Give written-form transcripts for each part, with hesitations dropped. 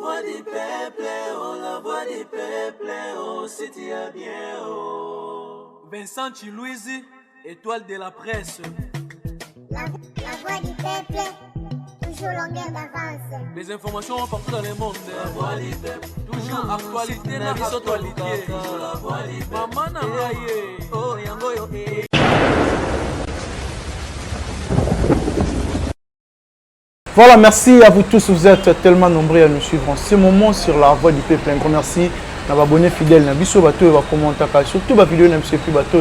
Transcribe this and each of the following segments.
voix du peuple, oh la voix du peuple, oh si tu as bien, oh. Vincent Chiluizi, étoile de la presse. La voix du peuple, toujours longueur d'avance. Les informations partout dans le monde. La voix du peuple, Toujours actualité na actualité. la voix du peuple. Mama na ngai ye. Oh yango yo eh. Voilà, merci à vous tous. Vous êtes tellement nombreux à nous suivre en ce moment sur la voix du peuple. Un grand merci à abonnés fidèles, na biso bato ba commentaka, surtout ba vidéo na biso et puis bato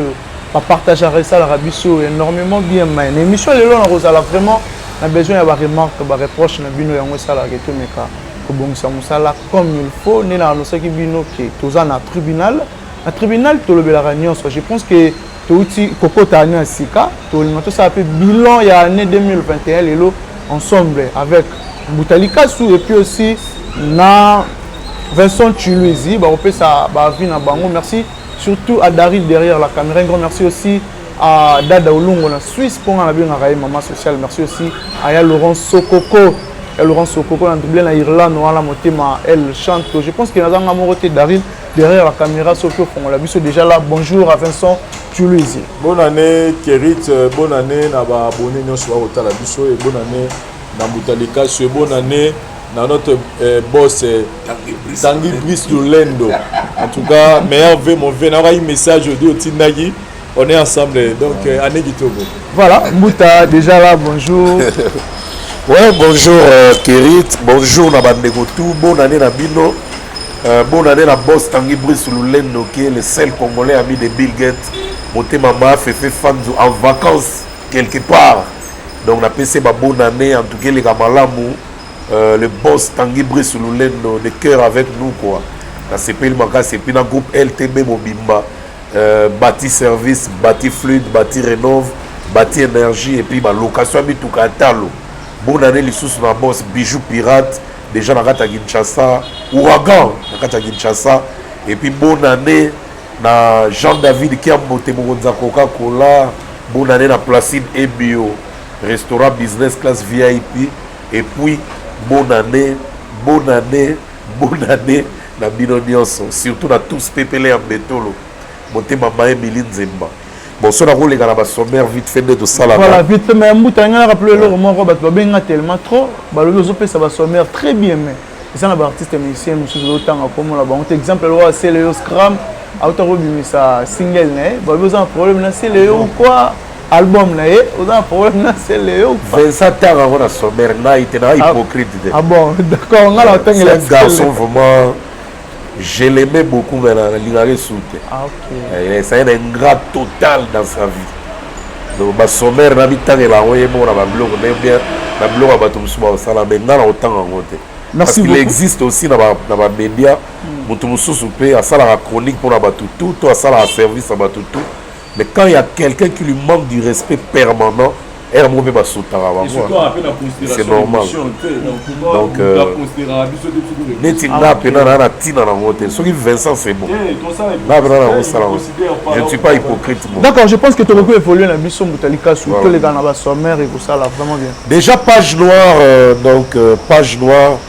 ba partager ça la biso énormément bien mais émission lelo na rozala vraiment na besoin ya ba remarque, ba reproche na bino yango sala ke to meka kobongisa mosala comme il faut nde na annoncaki bino ke toza na tribunal. Na tribunal tolobelaka nyonso. Je pense que touti kokota année ya sika, tolinga tosala mpe bilan ya année 2021 lelo ensemble avec Mbuta Likasu et puis aussi na Vincent Chiluizi bakopesa baavis na bango. Merci surtout à Daryl derrière la caméra. Un grand merci aussi à Dada Olungo na Suisse mpo nga nabengaka ye mama sociale. Merci aussi à ya Laurent Sokoko, ya Laurent Sokoko na Dublin na Irlande wana motema elle chante. Je pense que nazanga moko te. Daryl derrière la caméra, soki ofongola biso déjà là. Bonjour à Vincent Chiluizi. Bonne année Kerit, bonne année na ba abonnés nyonso bakotala biso et bonne année na Mbuta Likasu et bonne année na notre boss Tanguy Brice Lulendo. En tout cas, meilleur vœu mon vœu, na message aujourd'hui otindaki, on est ensemble donc année kitoko. Voilà, Mbuta déjà là, bonjour. Ouais, bonjour Kerit, bonjour na bandeko tout, bonne année na bino. Bonne année na boss Tanguy Brice Lulendo qui est le seul Congolais ami de Bill Gates. Motema ma Fefe Fanzu en vacances quelque part. Donc na PC ba bonne année en tout cas les malamu le boss Tanguy Brice Lulendo de cœur avec nous quoi. Na CPL Makasi et puis na groupe LTB Mobimba, bâti service, bâti fluide, bâti rénove, bâti énergie et puis ba location mituka talo. Bonne année lisusu na boss Bijou Pirate déjà na kati ya Kinshasa, ouragan na kati ya Kinshasa et puis bonne année na Jean-David Kiambote mokonzi ya Coca-Cola, bonne année na Placide Ebio restaurant business class VIP et puis bonne année, bonne année, bonne année na bino nyonso, surtout na tous pepele ya Mbetolo motema maye Emily Nzemba. Bon, so nakoleka na basommaire vite fait nde tosalaka. Voilà, vite fait, mais Mbuta nga na rappelé eloko moko, bato babenga tellement trop, balobi ozopesa basommaire très bien, mais eza na baartiste musicien mosusu ozotanga komona bango te. Exemple lokola Celeo Scram auta kobimisa single na ye, balobi oza na problème na Celeo ou quoi, album na ye, oza na problème na Celeo ou quoi. Vincent tanga yango na sommaire, ngai te, na hypocrite te. Ah bon, d'accord, nga na otangela. C'est un garçon vraiment, je l'aimais beaucoup, mais nalingaka esu te. Ah, ok. C'est un ingrat total dans sa vie. Donc basommaire na bitangela yango ye moko na babiloko na ye bien na biloko ya bato mosusu bakosala, mais nga na kotanga yango te. Merci Parce qu'il beaucoup. existe aussi na bamédia moto mosusu mpe asalaka chronique mpona bato tout to asalaka service ya bato tout, mais quand il y a quelqu'un qui lui manque du respect permanent, ere moko mpe basotaka bango. C'est normal. Donc, neti nga mpena naa na ntina nango te. Soki Vincent, c'est bon, nga mpena na kosala yango, je ne suis pas hypocrite moi. D'accord, je pense que tokoki évoluer na biso, Mbuta Likasu. Voilà. Toleka na basommaire, ekosala vraiment bien. Déjà page noire, donc page noire,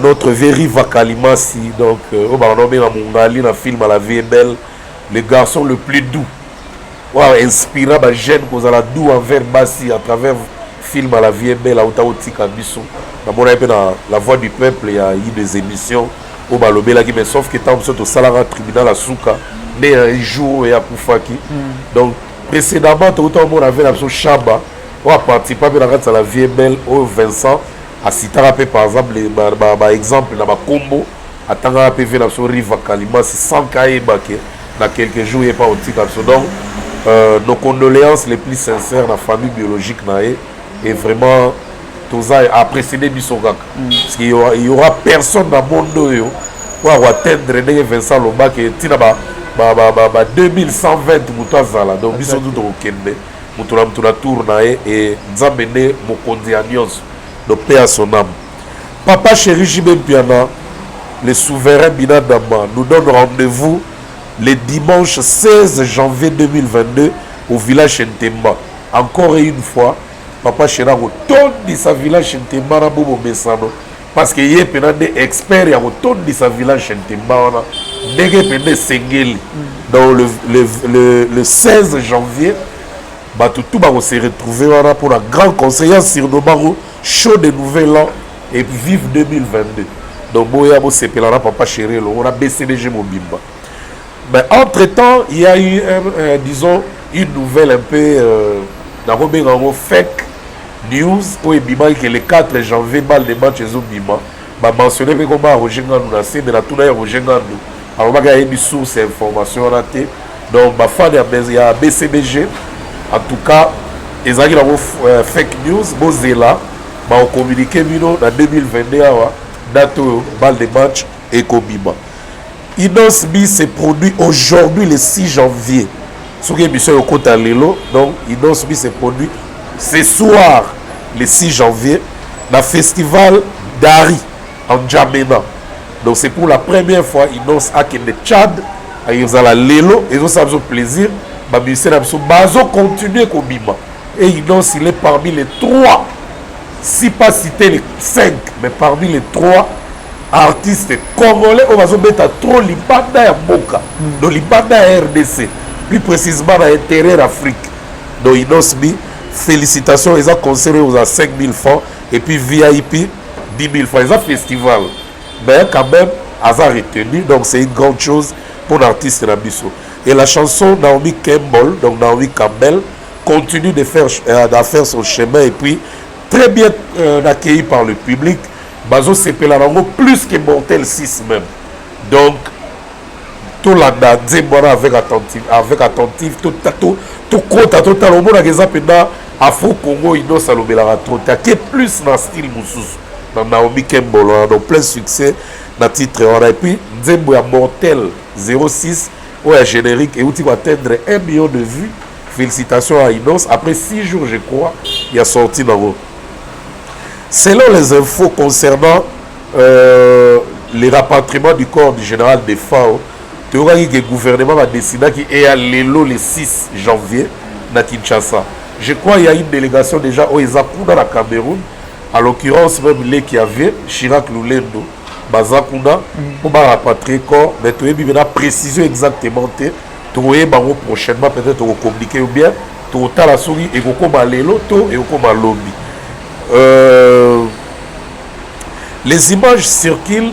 notre Véri Vakalimasi, donc oyo bana obenga Mongali na film à La vie est belle, le garçon le plus doux oyo inspira bajeune kozala doux envers basi à travers film à La vie est belle, auta otika biso. Namona ye mpe na La voix du peuple ya eu des émissions oyo balobelaki, mais sauf que ntango biso tosalaka tribunal ya suka nde un jour oyo akufaki. Donc précédemment touta omona ve na biso Shaba oyo aparticipa mpe na kati ya La vie est belle, oyo Vincent asitaka mpe par exemple baexemple na bakombo atangaka mpe ve na biso Riva Kalimasi sans kayeba ke na quelques jours ye mpa otika biso. Donc nos condoléances les plus sincères na famille biologique na ye et vraiment toza apprécié biso kaka, parce qu'il y aura personne na monde oyo oyo akoatteindre ndenge Vincent alobaki ntina ba 2120 moto azala. Donc biso tu tokokende moto na moto na tour na ye e Nzambe nde mokonzi ya nyonso. Donc paix à son âme. Papa chéri JB Mpiana, le souverain Binadama, nous donne rendez-vous le dimanche 16 janvier 2022 au village Ntemba. Encore une fois, papa chéri akotondisa village Ntemba na bobo mesano. Parce que ye pena nde expert ya kotondisa village chez Ntemba wana ndenge pena esengeli. Donc le 16 janvier, bato tout bako se retrouver wana pour la grand conseil ya surnommant show de nouvel an et vive 2022. Donc boya bosepela na papa chéri elongo na BCBG mobimba. Mais entre temps, il y a eu disons une nouvelle un peu nakobenga yango fake news oyo ebimaki ke le 4 janvier balle de match ezobima. Bamentionne mpe komba ya Roger Ngandu na se, me natuna ye Roger Ngandu, alobaki ayebi source ya information wana te. Donc bafans ya BCBG, en tout cas ezalaki nango fake news. Bozela, bakocommuniquer bino na 2022 awa date oyo balle de match ekobima. Innoss'B s'est produit aujourd'hui le 6 janvier. Soki émission ekota lelo, donc Innoss'B s'est produit ce soir le 6 janvier na festival Dari en N'Djamena. Donc c'est pour la première fois Innoss akende Tchad, ezala lelo, ezosala biso plaisir. Bamusicien na biso bazocontinue kobima et Innoss, il est parmi les trois, si pas cité les cinq, mais parmi les trois artistes congolais oyo bazobeta trop libanda ya mboka, donc libanda ya RDC, plus précisément na intérieur Afrique. Donc Innoss'B, félicitations. Eza concert oyo oza 5000 francs et puis VIP 10 000 francs. Eza festival, mais quand même aza retenu, donc c'est une grande chose pour l'artiste na biso. Et la chanson Naomi Campbell, donc Naomi Campbell, continue de faire son chemin et puis très bien accueilli par le public. Bazosepela nango plus que Mortel 6 même. Donc tolanda nzembo wana avec attentive, tokota, totala, omonaka eza mpenza Afro Congo. Innoss alobelaka trop te, ake plus na style mosusu na Naomi Campbell wana. Donc plein succès na titre wana. Et puis nzembo ya Mortel 06 oyo ya générique euti koatteindre 1 million de vues. Félicitations à Innoss, après 6 jours, je crois, ya sorti nango. Selon les infos concernant le rapatriement du corps du général Defao, toyokaki ke gouvernement badécidaki eya lelo le 6 janvier na Kinshasa. Je crois il y a une délégation déjà oyo eza kuna na Cameroun, à l'occurrence même leki avie Chirac Lulendo, baza kuna mpo barapatrie corps. Mais toyebi mpenza précision exactement te, tokoyeba yango prochainement, peut-être tokocommuniquer ou bien tokotala soki ekokóma lelo to ekokóma lobi. Les images circulent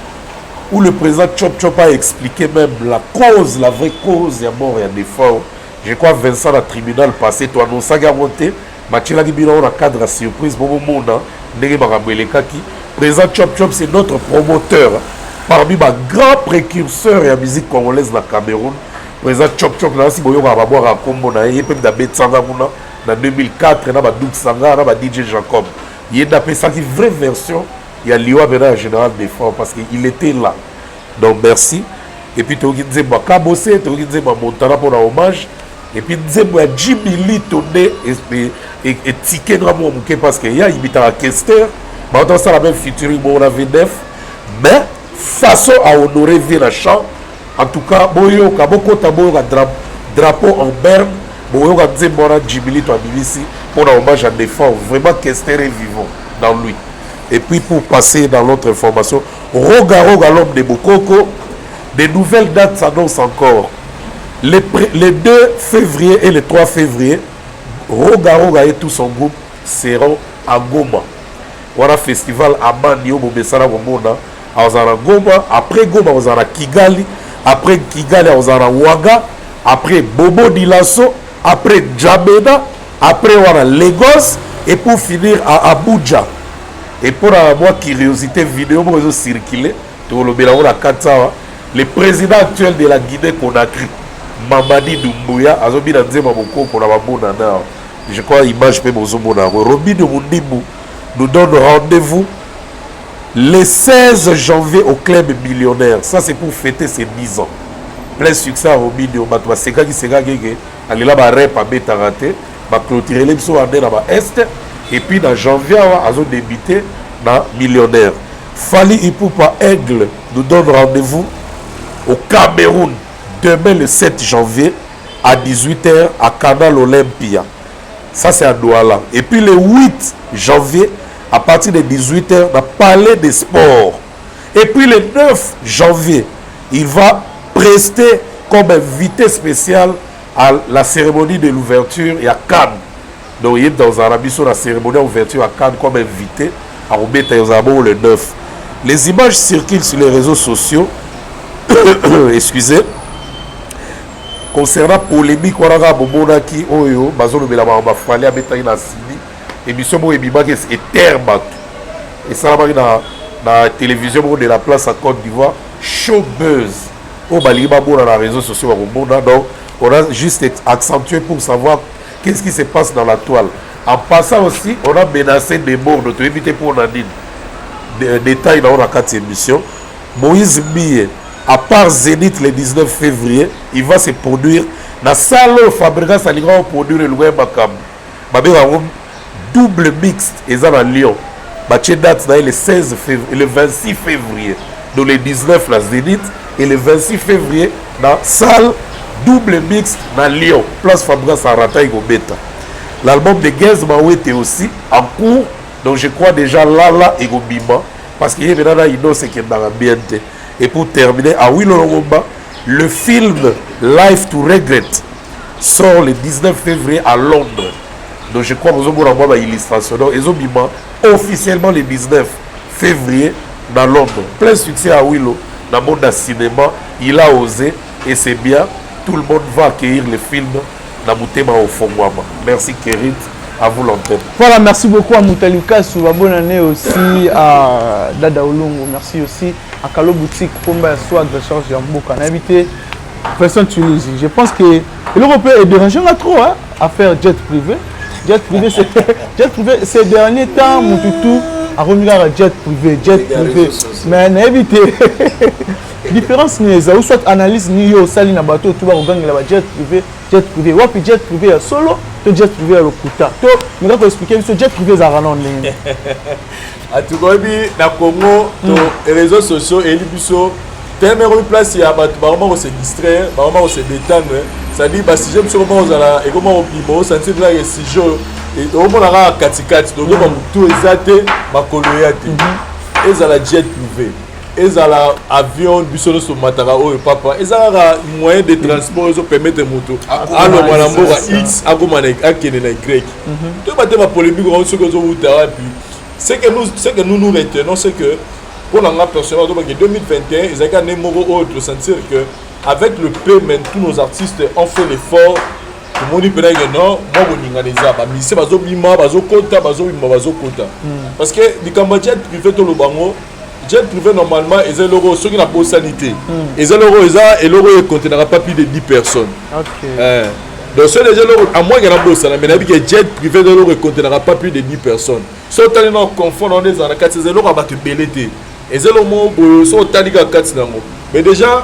où le président Chop Chop a expliqué même la cause, la vraie cause ya mort ya Defao. Je crois Vincent, na tribunal passé, to annonçaki yango te, batielaki bino na cadre ya surprise po bomona ndenge makambo elekaki. Président Chop Chop, c'est notre promoteur, parmi bagrand précurseur ya musique congolaise na Cameroun. Président Chop Chop, nasi boyokaka babwaka nkombo na ye, ye mpe abetisanga kuna na 2004 na baduk sanga na ba DJ Jacob. Ye nde apesaki vraie version ya liwa mpenza ya général Defao, parce que il était là. Donc merci. Et puis toyoki nzembo ya Kabose, toyoki nzembo ya Montana mpona hommage, et puis nzembo ya Jimmy Lito nde etike nga mwa moke, parce que ye ayimitaka Kester, bato basala même featuring moko na V9, mais façon à honorer vie na chant. En tout cas boyoka, bokota, boyoka Drapeau en berne, boyoka nzembo wana Jimmy Lito abimisi mpona hommage à Defao. Vraiment, Kester est vivant dans lui. Et puis pour passer dans l'autre information, Roga Roga, l'homme de Bokoko, des nouvelles dates s'annoncent encore. Les 2 février et le 3 février, Roga Roga et tout son groupe seront à Goma. Voilà festival Amani oyo bomesana komona. Azala na Goma, après Goma ozala na Kigali, après Kigali ozala na Ouaga, après Bobo Dioulasso, après N'Djamena, après wana Lagos et pour finir à Abuja. Et pour la moi curiosité, vidéo moko ezocircule, tolobela yango na kati awa. Le président actuel de la Guinée Conakry, Mamadi Doumbouya, azobina nzembo bokoko na babonana awa. Je crois image mpe bozomona yango. Robino Mundibu nous donne rendez-vous le 16 janvier au club Millionnaire. Ça, c'est pour fêter ses 10 ans. Plein succès à Robinio. Bato basekaki sekaki eke alela barep abetaka te, baclôturele biso ande na baest. Et puis na janvier awa azodébute na Millionnaire. Fally Ipupa Aigle nous donne rendez-vous au Cameroun demain le 7 janvier à 18h à Canal Olympia. Ça, c'est à Douala. Et puis le 8 janvier, à partir de 18h, na Palais des Sports. Et puis le 9 janvier, il va prester comme invité spécial à la cérémonie de l'ouverture ya Cannes. Donc ye dans Arabie sur la cérémonie d'ouverture à Cannes comme invité akobeta ezala bongo le 9. Les images circulent sur les réseaux sociaux, excusez, concernant polémique wana kaka bomonaki oyo bazolobela makambo Fally abetaki na Sini. Émission moko ebimaki etere bato, esalamaki na télévision moko de la place à Côte d'Ivoire, Show Buzz. Oyo balingi bamona na réseaux sociaux bakomona. Donc on a juste accentué pour savoir qu'est-ce qui se passe dans la toile. En passant aussi, on a menacé de mort, toyebi te mpona nini. Détail na oyo na kati émission. Moïse Mbiye, à part Zénith le 19 février, il va se produire na salle oyo Fabregas alingaka koproduire eloko ya makambo babengaka yango Double Mixte, eza na Lyon. Batie date na ye le 16 février, le 26 février. Donc le 19 na Zénith et le 26 février na salle Double Mixte na Lyon, place Fabregas arataki kobeta. L'album de Gaz Mawete aussi en cours, donc je crois déjà lala ekobima, parce que ye mena na Inos ekendaka bien te. Et pour terminer, Awilo Longomba, le film Life to Regret sort le 19 février à Londres. Donc je crois bozomona mwa baillustration. Donc ezobima officiellement le 19 février na Londres. Plein succès à Awilo na monde ya cinéma. Il a osé et c'est bien. Tout le monde va accueillir le film na motema ofongwama. Merci Kerit, à vous l'antenne. Voilà, merci beaucoup à Moutalukas, bonne année aussi à Dada Olungu, merci aussi à Kalo Boutique, Komba Swag, Charge Yamboka. On a invité Vincent Tunisie. Je pense que l'Europe est dérangé trop, hein, à faire jet privé. Jet privé, c'est jet privé. Ces derniers temps, Moutoutou a remis un jet privé, jet privé. Mais on a évité. Différence ni ou soit analyse ni yo sali na bateau tout va gagner la jet privé, jet privé. Wapi jet privé ya solo, to jet privé ya lokuta. To mais ko expliquer biso jet privé za rana ndenge. Atukoyebi na Congo to réseaux sociaux eyeli biso tellement ekomi place ya bato bakoma kose distraire, bakoma kose détendre, c'est-à-dire basujet biso ekoma kozala, ekoma kobima, osentir kaka sujet oyo omona kaka katikati. Donc motu eza te, makolo ya te. Ezala jet privé, ezala avion, biso nyonso tomataka oyo papa, eza kaka moyen de transport ezopermettre moto alongwa na mboka X, akoma akende na Y. Toyeba te bapolémique yango soki ozowuta wapi. Ce que nous nous retenons, c'est que pour nga personnellement, tobaki 2021 ezalaki année moko oyo tosentir que avec le paiement, tous nos artistes ont fait l'effort. Tomoni mpena ke non, mwa koningana eza, bamusicien bazobima, bazokota, bazobima, bazokota, parce que likambo ya jet privé, toloba yango, jet privé normalement eza eloko, soki nabosani te, eza eloko, eza eloko oyo econtenaka pas plus de 10 personnes. Donc so déjà eloko, à moins ke nabosana, mais nayebi ke jet privé eza eloko econtenaka pas plus de 10 personnes. So otali na confort na wana, ezala na kati, eza eloko ya bato ebele te, eza eloko moko boye. So otali kaka kati na yango, mais déjà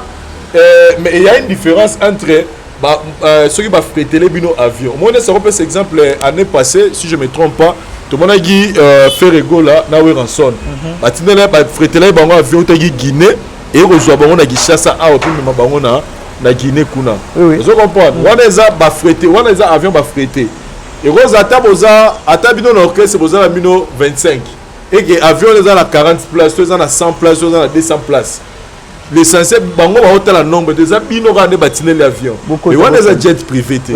mais il y a une différence entre ba, soki bafrétele bino avion, omoni esa kopesa exemple, année passée, si je me trompe pas, tomonaki Ferre Gola na Werrason batindela, bafrételaki bango avion, otaki Guinée, eye kozwa bango na Kinshasa awa mpe mema bango na Guinée kuna. Ozo comprendre, wana eza bafrété, wana eza avion bafrété. Ekozala ata boza, ata bino na orchestre boza na bino 25, eke avion wana eza na 40 place, to eza na 100 place, to eza na 200 place. L'essentiel, bango baotala nombre te, eza bino kaka nde batindeli avion. Mais wana eza jet privé te.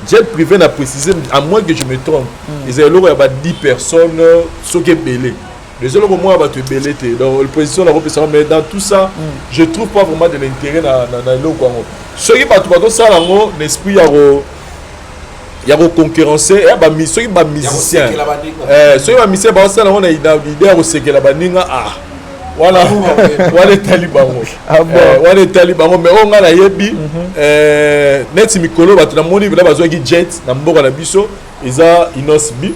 Jet privé, na préciser, à moins que je me trompe, eza eloko ya ba 10 personnes, soki ebele, eza eloko moko ya bato ebele te. Donc le position nakopesaka, mais dans tout ça, je trouve pas vraiment de l'intérêt na eloko yango. Soki bato bazosala yango na esprit ya koconcurrencer ya soki bamusicien, soki bamusicien bazosala yango na idée ya kosekela baninga, ah, wana etali bango. Wana etali bango. Mais oyo ngai nayebi, neti mikolo bato namoni mpena bazwaki jet na mboka na biso, eza Innoss'B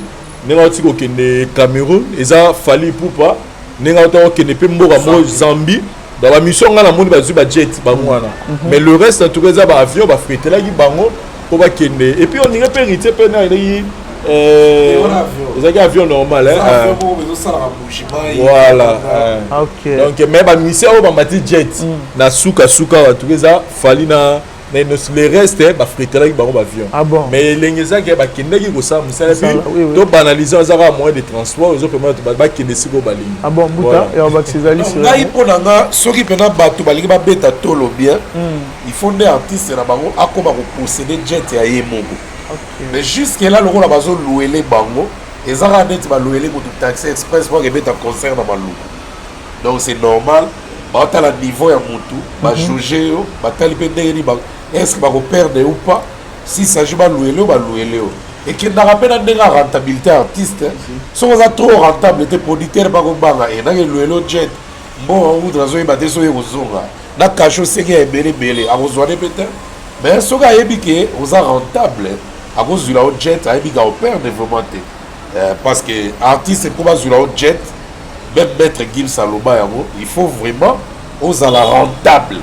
ndenge auti kokende Cameroun, eza Fally Ipupa ndenge auti kokende mpe mboka moko Zambie. Donc bamission ngai namoni bazwi bajet bango wana, mais le reste en tout cas eza baavion bafrételaki bango mpo bakende. Et puis oninga mpe Héritier mpe na eleki, ezalaki avion normal, hein. Voilà. Donc mais bamusicien oyo bamati jet na sukasuka, en tout cas eza Fally na Na Innoss'B, le reste bafretelaki bango baavion. Ah bon. Mais elenge ezaki bakendaki kosala mosala. Mosala, oui, oui. To banaliser, eza kaka moyen de transport ezopermettre bakende esika oyo balingi. Ah bon, Mbuta, Voilà. ya kobakisa ezali sur Ngai, mpo na nga, soki mpena bato balingi babeta tolo bien, il faut nde artiste na bango akóma koposséder jet ya ye moko. Mais jusque là, lokola bazolouer bango, eza kaka neti balouer motu taxi express mpo akebeta concert na Maluku. Donc c'est normal, baotala niveau ya motu, bajauge yo, batali mpe ndenge nini est ce que bakoperdre ou pas. S'il s'agit balouer yo, balouer yo. Ekendaka mpe na ndenge ya rentabilité ya artiste. Soki oza trop rentable te, producteur bakobanga enaki elouer yo jet, mbongo kutu nazoyeba te soki ekozonga na cachet oseki ya ebele ebele, akozwa ne mpe te. Mais soki ayebi ke oza rentable, akozwila yo jet, ayebi ke akoperdre vraiment te. Parce que artiste, mpo bazwila yo jet, même Maître Gims aloba yango, il faut vraiment ozala rentable.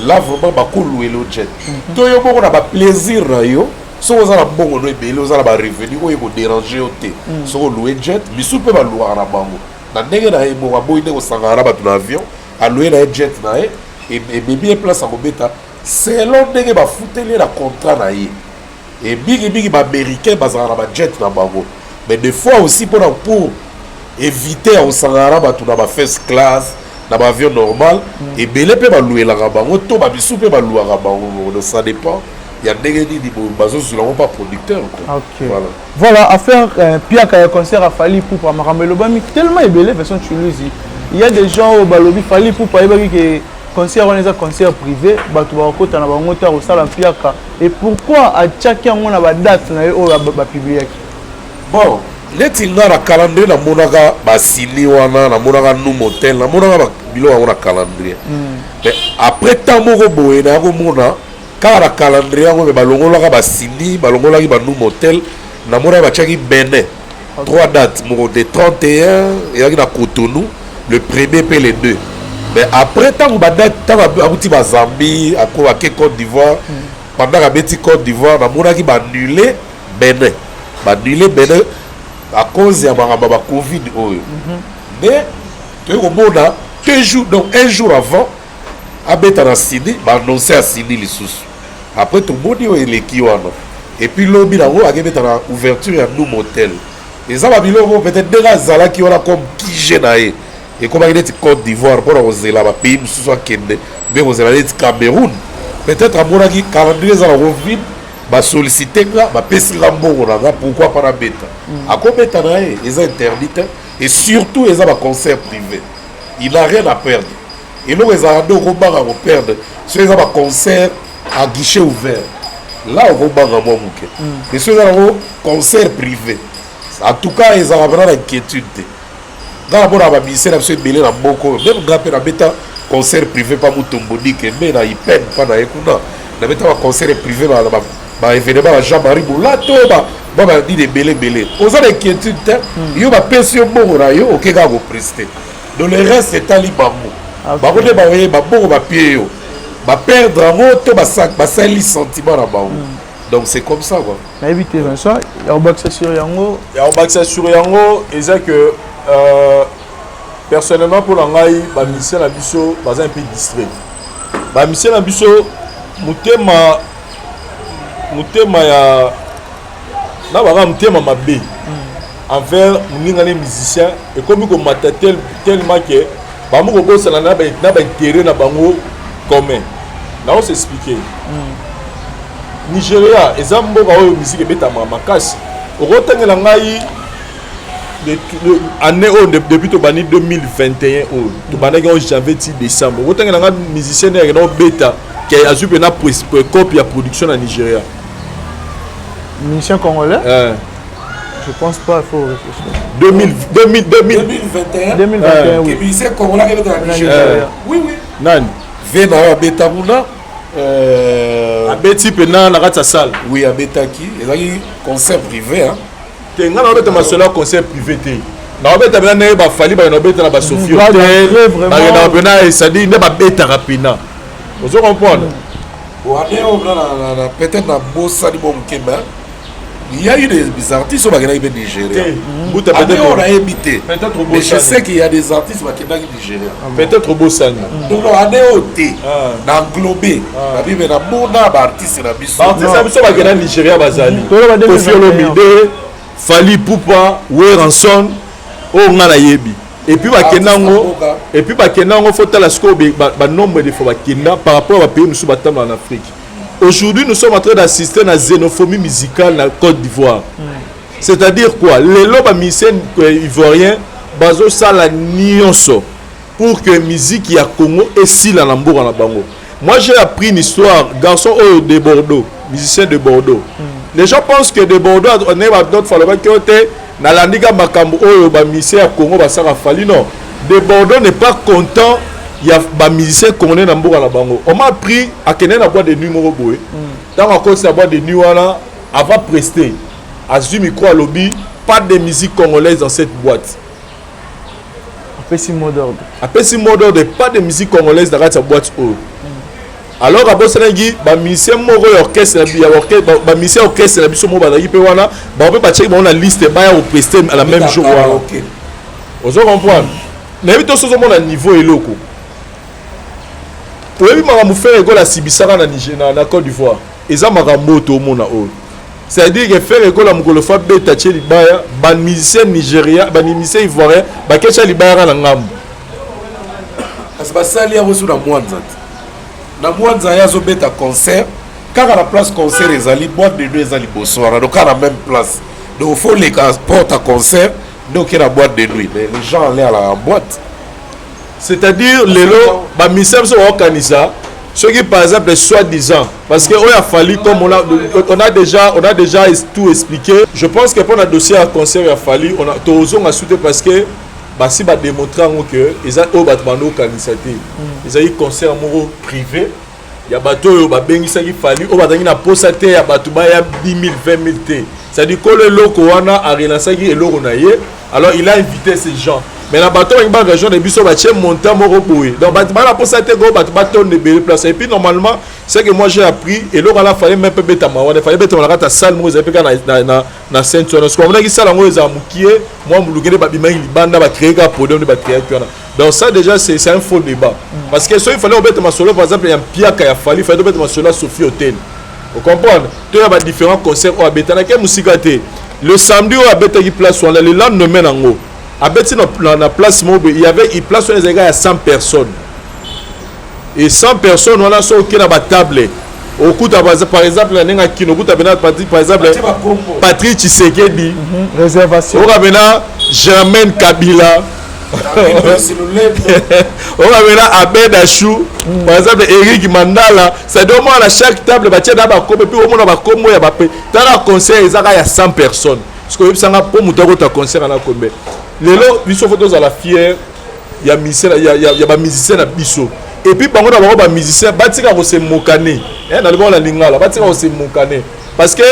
Là vraiment bakolouer yo jet to yo moko na baplaisir na yo. Soki oza na mbongo no ebele, oza na barevenu oyo ekodéranger yo te, soki olouer jet. Misu mpe balouaka na bango na ndenge na ye moko, aboyi nde kosangana na bato na avion, alouer na ye jet na ye, ememi ye place akobeta selon ndenge bafuteli ye na contrat na ye. E mingimingi baaméricain bazalaka na bajet na bango, mais des fois aussi mpona pour éviter ya kosangana na bato na bafirst class, na baavion normal, ebele mpe balouelaka bango to bamisu mpe balouaka bango. Donc ça dépend ya ndenge nini bazozwila yango pa producteur, quoi. Ok. Voilà. Voilà, affaire piaka ya concert ya Fally Ipupa, makambo elobami tellement ebele. Façon Tuluzi, il y a des gens oyo balobi Fally Ipupa ayebaki ke concert wana eza concert privé, bato bakokota na bango te, akosala piaka. Et pourquoi atiaki yango na badate na ye oyo bapubliaki? Bon, neti nga na calendrier namonaka basili wana, namonaka Num Hotel, namonaka biloko yango na calendrier. Mais après temps moko boye, naya komona kaka na calendrier yango, me balongolaka basili, balongolaki banum hotel, namonaka batiaki Benin, trois dates, moko de 31 ezalaki na Cotonou, le premier mpe le 2. Mais après ntango badate, ntango akuti bazambie, ake Côte d'Ivoire, pendant abeti Côte d'Ivoire, namonaki baannuler Benin, baannuler Benin à cause ya makambo ya bacovid oyo. Mais toyei komona 2 jours, donc un jour avant abeta na Sini, baannonce ya Sini lisusu. Après tomoni oyo eleki wana, et puis lobi nango akebeta na ouverture ya Num Hotel. Eza babiloko peut-être ndenge azalaki wana comme kige na ye ekomaki neti Côte d'Ivoire mpona kozela bapays mosusu akende mpe kozela neti Cameroun. Peut-être amonaki calendrier eza nango vide, basollicite nga, bapesi nga mbongo na nga, pourquoi pas nabeta? Akobeta na ye, eza interdit te. Et surtout eza baconcert privé, il n'a rien à perdre. Eloko ezalaka nde okobanga koperdre soki eza baconcert à guichet ouvert, là okobanga mwa moke. Mais soki eza nango concert privé, en tout cas ezalaka mpena na inquiétude te. Nga namona bamusicien na biso ebele na mboka oyo, même nga mpe nabeta concert privé pa Mutombo Dikembe na Ipen, mpa na ye kuna nabeta baconcert privé, baévénement ba Jean Marie Bolato, ba banini ebele ebele. Oza na inquiétude te, yo bapesi yo mbongo na yo, oke kaka koprester. Donc le reste etali bango, bango nde baoyeba mbongo bapie yo, baperdre yango to basali sentiment na bango. Donc c'est comme ça, quoi. Nayebi te, Vincent, ya kobakisa sur yango? Ya kobakisa sur yango eza que personnellement mpo na ngai, bamusicien na biso baza un peu distrait. Bamusicien na biso, motema ya na baka motema mabe envers moninga ne musicien ekomi komata tellement ke bango kobosana na baintérêt na bango commun. Nao s'expliquer. Nigeria eza mboka oyo musique ebetamaka makasi. Okotangela ngai année oyo, depuis tobandi 2021 oyo tobandaki yango janvier ti décembre, okotangela ngai musicien nde akenda kobeta ke azwi mpena copie ya production na Nigeria? Musicien congolais? Je pense pas, il faut réfléchir. 2000, 2000, 2000, 2021. 2021, oui. Musicien congolais akebeta na Nigeria? Oui. Nani? Ve na yo abeta kuna. Abeti mpena na kati ya salle? Oui, abetaki, ezalaki concert privé, hein. Te, ngai naobeta masolo ya concert privé te. Naobeta mpena ndenge bafali bakenda kobeta na basofie hotel, bakendaka mpena, c'est-à-dire nde babetaka mpena, ozo comprendre? Wane oyo, peut-être nabosani mo moke, mais Il y a eu des artistes oyo bakendaki mpe Nigeria. Mbuta, Ane peut-être oyo nayebi te. Peut-être Mais je obosani. sais qu'il y a des artistes bakendaki Nigeria. Peut-être obosani. Donc non, ane oyo te. Ah. Na englobé. Nabi me namona baartiste na biso. Baartiste na biso bakenda Nigeria bazali. Toloba 2021. Koffi Olomide, Fally Ipupa, Werrason, oyo nga nayebi. Et puis bakenda yango, et puis bakenda yango, faut tala sikoyo ba nombre de fois bakenda par rapport à bapays mosusu batambola en Afrique. Aujourd'hui, nous sommes en train d'assister à la xénophobie musicale na Côte d'Ivoire. C'est-à-dire quoi? Lelo bamusicien ivoirien bazosala nyonso pour que musique ya Congo esila na mboka na bango. Moi, j'ai appris une histoire. Garçon oyo de Bordeaux, musicien de Bordeaux, les gens pensent que de Bordeaux on est d'autres falobaki oyo te, nalandi ka makambo oyo bamusicien ya Congo basaka Fally. Non, de Bordeaux n'est pas content ya bamusicien congolais na mboka na bango. On m'a appris, akende na boîte de nuit moko boye. Ntango akoti na boîte de nuit wana, avant prester, azwi micro, alobi: "Pas de musique congolaise dans cette boîte." Apesi mot d'ordre. Apesi mot d'ordre: pas de musique congolaise na kati ya boîte oyo. Alors abosanaki bamusicien moko ya orchestre ya orchestre, bamusicien ya orchestre na biso moko bazalaki mpe wana. Bango mpe batiaki bango na liste, baya koprester à la même jour wana. Ozo comprendre? Nayebi to soki ozomona niveau eloko oyebi makambo Ferre Gola asibisaka na Côte d'Ivoire, eza makambo oyo toomona oyo. C'est-à-dire que Ferre Gola, mokolo fa beta tie libaya, bamusicien nigéria, bamusicien ivoirien baketya libaya kaka na ngambo. Kasi basali yango so na Mwanza te. Na Mwanza, ye azobeta concert kaka na place concert ezali, boîte de nuit eza liboso wana, donc kaka na même place. Donc faut leka porte à concert nde oke na boîte de nuit, mais les gens allaient à la boîte. C'est-à-dire lelo bamusicien biso baokanisa soki par exemple, soi-disant, parce que oyo a Fally, comme on a déjà tout expliqué, je pense que mpona dossier ya concert ya Fally, on a tozonga su te, parce que basi badémontre yango ke eza oyo bato bando okanisa te. Ezali concert moko privé ya bato oyo babengisaki Fally, oyo bazalaki na posa te ya bato baya 10 000, 20 000 te. C'est-à-dire kolo eloko wana arelançaki eloko na ye, alors il a invité ces gens. Mais na bato balingi barejoindre biso, batie montant moko boye, donc bato bana posa te ko bato batonda ebele place. Et puis normalement, c'est que moi j'ai appris, eloko wana Fally même mpe betama wana, Fally betama na kati ya salle moko ezali mpe kaka na sainte wana. Soki bamonaki salle yango ezala mokie mwa moluke, nde babimaki libanda, bacréer kaka podium, nde bacréaki wana. Donc ça déjà, c'est un faux débat, parce que soki Fally obeta masolo, par exemple ya mpiaka ya Fally, Fally obeta masolo ya Sophie Hotel, ocomprendre? To ya badifférents concerts oyo abetanaki mosika te. Le samedi oyo abetaki place wana, le lendemain nango abeti na place moko boye, il y avait place wana ezalaki ya 100 personnes. Et 100 personnes wana, so oke na batable, okuta par exemple na ndenge akino, okuta pena par exemple Patrick Tshisekedi. Réservation. Okoka pena Germaine Kabila, okoka pena Abed Achou, par exemple Eric Mandala. C'est-à-dire omona na chaque table batie na bakombo, et puis omona bakombo ya bape. Tala, concert ezaka ya 100 personnes, parce que oyebisanga mpo moto akota concert ana kombe. Lelo biso faut tozala fier ya musicien, ya bamusicien na biso. Et puis bango na bango bamusicien batika kosemokane na libongo na lingala, batika kosemokane, parce que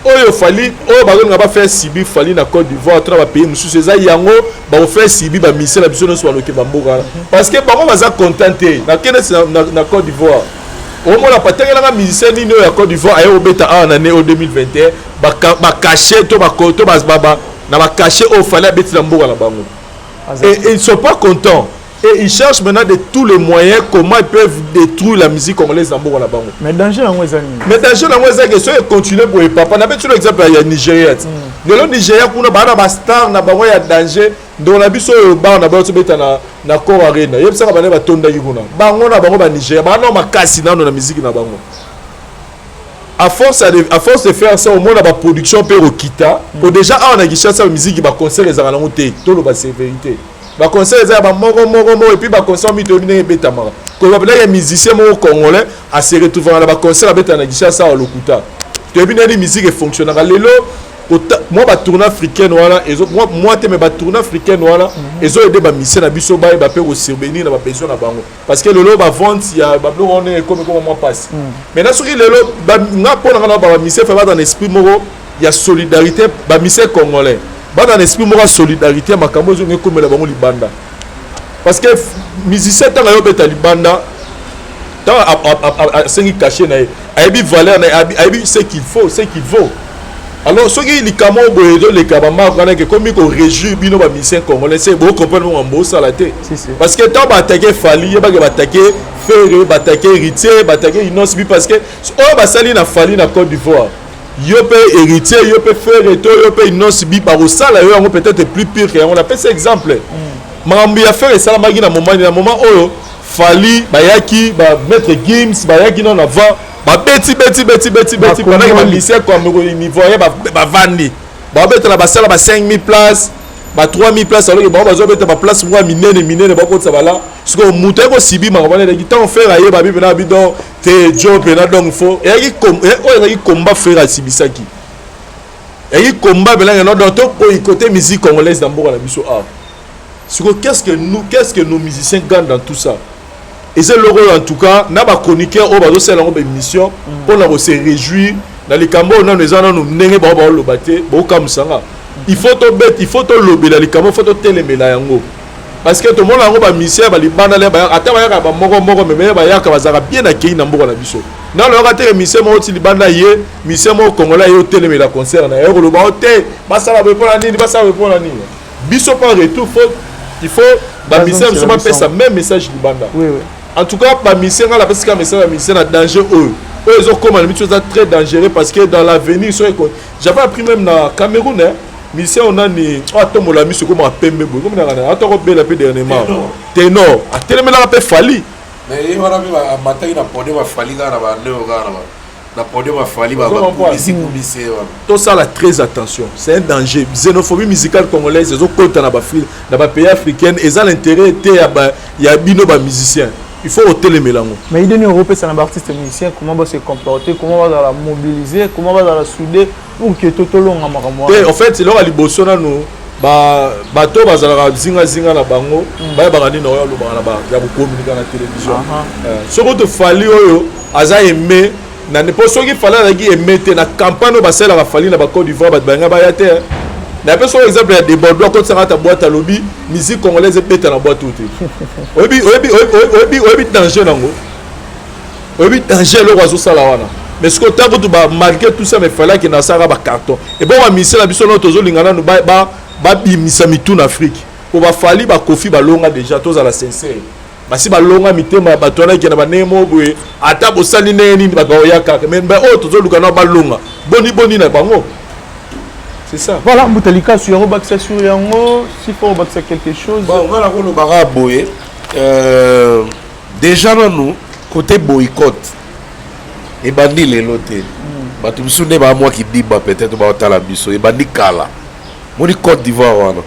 oyo Fally, oyo bazolinga bafaire subir Fally na Côte d'Ivoire to na bapays mosusu, eza yango bakofaire subir bamusicien na biso nyonso baloke bamboka wana, parce que bango baza content te. Nakende na Côte d'Ivoire, omona patengelanga musicien nini oyo ya Côte d'Ivoire aye kobeta awa na ne oyo 2021, bacachet to na bacachet oyo Fally abeti na mboka na bango. Et ils sont pas contents et ils cherchent maintenant de tous les moyens comment ils peuvent détruire la musique congolaise na mboka na bango. Mais danger yango eza nini? Mais danger nango eza ke soki econtinue boye, papa, nabeti lo exemple ya Nigeria ti lelo. Nigeria kuna baa na bastar na bango ya danger. Ndeko na biso oyo bar na bango tobeta na Accor Arena, yebisaka bane batondaki kuna. Bango na bango Banigeria baa nao makasi nano na musique na bango. À force de faire ça, omona baproduction mpe ekokita po déjà awa na Kinshasa musique, baconcert ezalaka nango te. Toloba c'est vérité, baconcert eza ya bamoko moko moko. Et puis baconcert mi toyebi ndenge ebetamaka. Koyeba mpenaka musicien moko congolais ase retrouvaka na baconcert abetaka na Kinshasa awa, lokuta. Toyebi ndenge musique efonctionnaka lelo. Mwa batournée africaine wana, mwa te, mais batournée africaine wana ezoaider bamusicien na biso bayeba mpe kosubvenir na babesoin na bango, parce que lelo bavente ya babiloko wana ekomi ekoma mwa mpasi. Maintenant soki lelo nga mpo na nga na bamusicien fe baza na esprit moko ya solidarité, bamusicien congolais baza na esprit moko ya solidarité ya makambo ezongi ekomela bango libanda, parce que musicien ntango ayobeta libanda, ntango asengi cachet na ye, ayebi valeur na ye, ayebi ce qu'il faut, ce qu'il vaut. Alors soki likambo oyo boye ezoleka, bamarke wana ekomi koréjouir bino bamusicien congolais, se bocomprendre bongo bosala te. Si, si. Parce que ntango baattaquer Fally, yebake baattaquer Ferre, baattaquer Héritier, baattaquer Innoss'B, parce que oyo basali na Fally na Côte d'Ivoire, yo mpe Héritier, yo mpe Ferre to yo mpe Innoss'B, bakosala yo yango, peut-être plus pire que yango. Napesi exemple, makambo ya Ferre esalamaki na moment, na moment oyo Fally bayaki, bamaître Gims bayaki nano avant, babeti beti beti beti beti pendant que bamusicien cameroun, ivoirien bavandi, babetela, basala ba 5000 place, ba 3000 place, alors que bango bazobeta baplace moko ya minene minene, bakotisa bala. Sikoyo moto ayeko sibi makambo wana eleki. Ntango Ferre ayeba bi mpena abi donc te jo mpena, donc fo eyaki oyo ezalaki combat. Ferre asibisaki, eyaki combat mpena no, donc toboycotter musique congolaise na mboka na biso awa. Sikoyo qu'est-ce que nos musiciens gagnent dans tout ça? Eza eloko oyo, en tout cas na bachroniqueur oyo bazosala yango baémission mpona kose réjouir na likambo oyo, nano eza nano ndenge bao baoloba te, bokamwisanga. Il faut tobet, il faut tolobela likambo, faut totelemela yango, parce que tomona yango, bamusicien balibanda le ata bayaka bamoko moko, meme bayaka, bazalaka bien akei na mboka na biso. Nano yoka te musicien moko ti libanda ye, musicien moko congolais ye otelemela concert na ye, koloba o te, basala boye mpona nini, basala boye mpona nini. Biso mpo retour, faut, il faut bamusicien biso bapesa même message libanda. Oui, oui. En tout cas bamusicien, nga napesi kaka message, bamusicien na danger oyo oyo ezokóma na biso eza très dangereux, parce que dans l'avenir, soki j'avais appris même na Cameroun, hein, musicien onani oyo atombola miso ekomaka pembe boye, kominaka ata kobela mpe dernièrement, ténor, atelemelaka mpe Fally. Mais ye wana mpe amataki na podium, aFally kaka na baneo, kaka na podium aFally, bakumisi kumisi ye wana. Tosala très attention, c'est un danger. Xénophobie musicale congolaise ezokota na bapays africaine, eza l'intérêt te ya bino bamusicien, il faut otelemela yango. Mais idée nini okopesa na baartiste musicien? Comment ba se comporter? Comment bazala mobiliser? Comment bazala soudé pour que to tolonga makambo te? En fait, eloko ya liboso nanu, bato bazalaka zingazinga na bango, bayebaka nini oyo alobaka ya kocommuniquer na télévision. Soki toFally oyo aza aimé na, mpo soki Fally azalaki aimé te, na campagne oyo basalelaka Fally na bacôte d'Ivoire, bato balinga baya te. Na pe soki exemple ya Debordo, akotisaka ata boîte, alobi musique congolaise ebeta na boîte oyo te. Oyebi, oyebi, oyebi, oyebi danger nango, oyebi danger eloko azosala wana. Mais soki otanga kutu, malgré tout ça, mais Fally akende asalaka bacarton. Ebongo bamusicien na biso nano tozolinga nanu babimisa mitu na Afrique, po baFally, baKoffi balonga déjà. Tozala sincère, basi balonga mitema ya bato wana, ekenda bandenge moko boye. Ata bosali ndenge nini, bato bakoya kaka. Mais oyo tozoluka nao balonga, boni boni na bango, c'est ça. Voilà, Mbuta Likasu, yango bakisa sur yango, s'il faut bakisa quelque chose. Bon, nga nakolobaka boye, déjà nanu côté boycott ebandi lelo te. Bato mosusu nde bamwa kidimba, peut-être baotala biso, ebandi kala. Moni Côte d'Ivoire wana,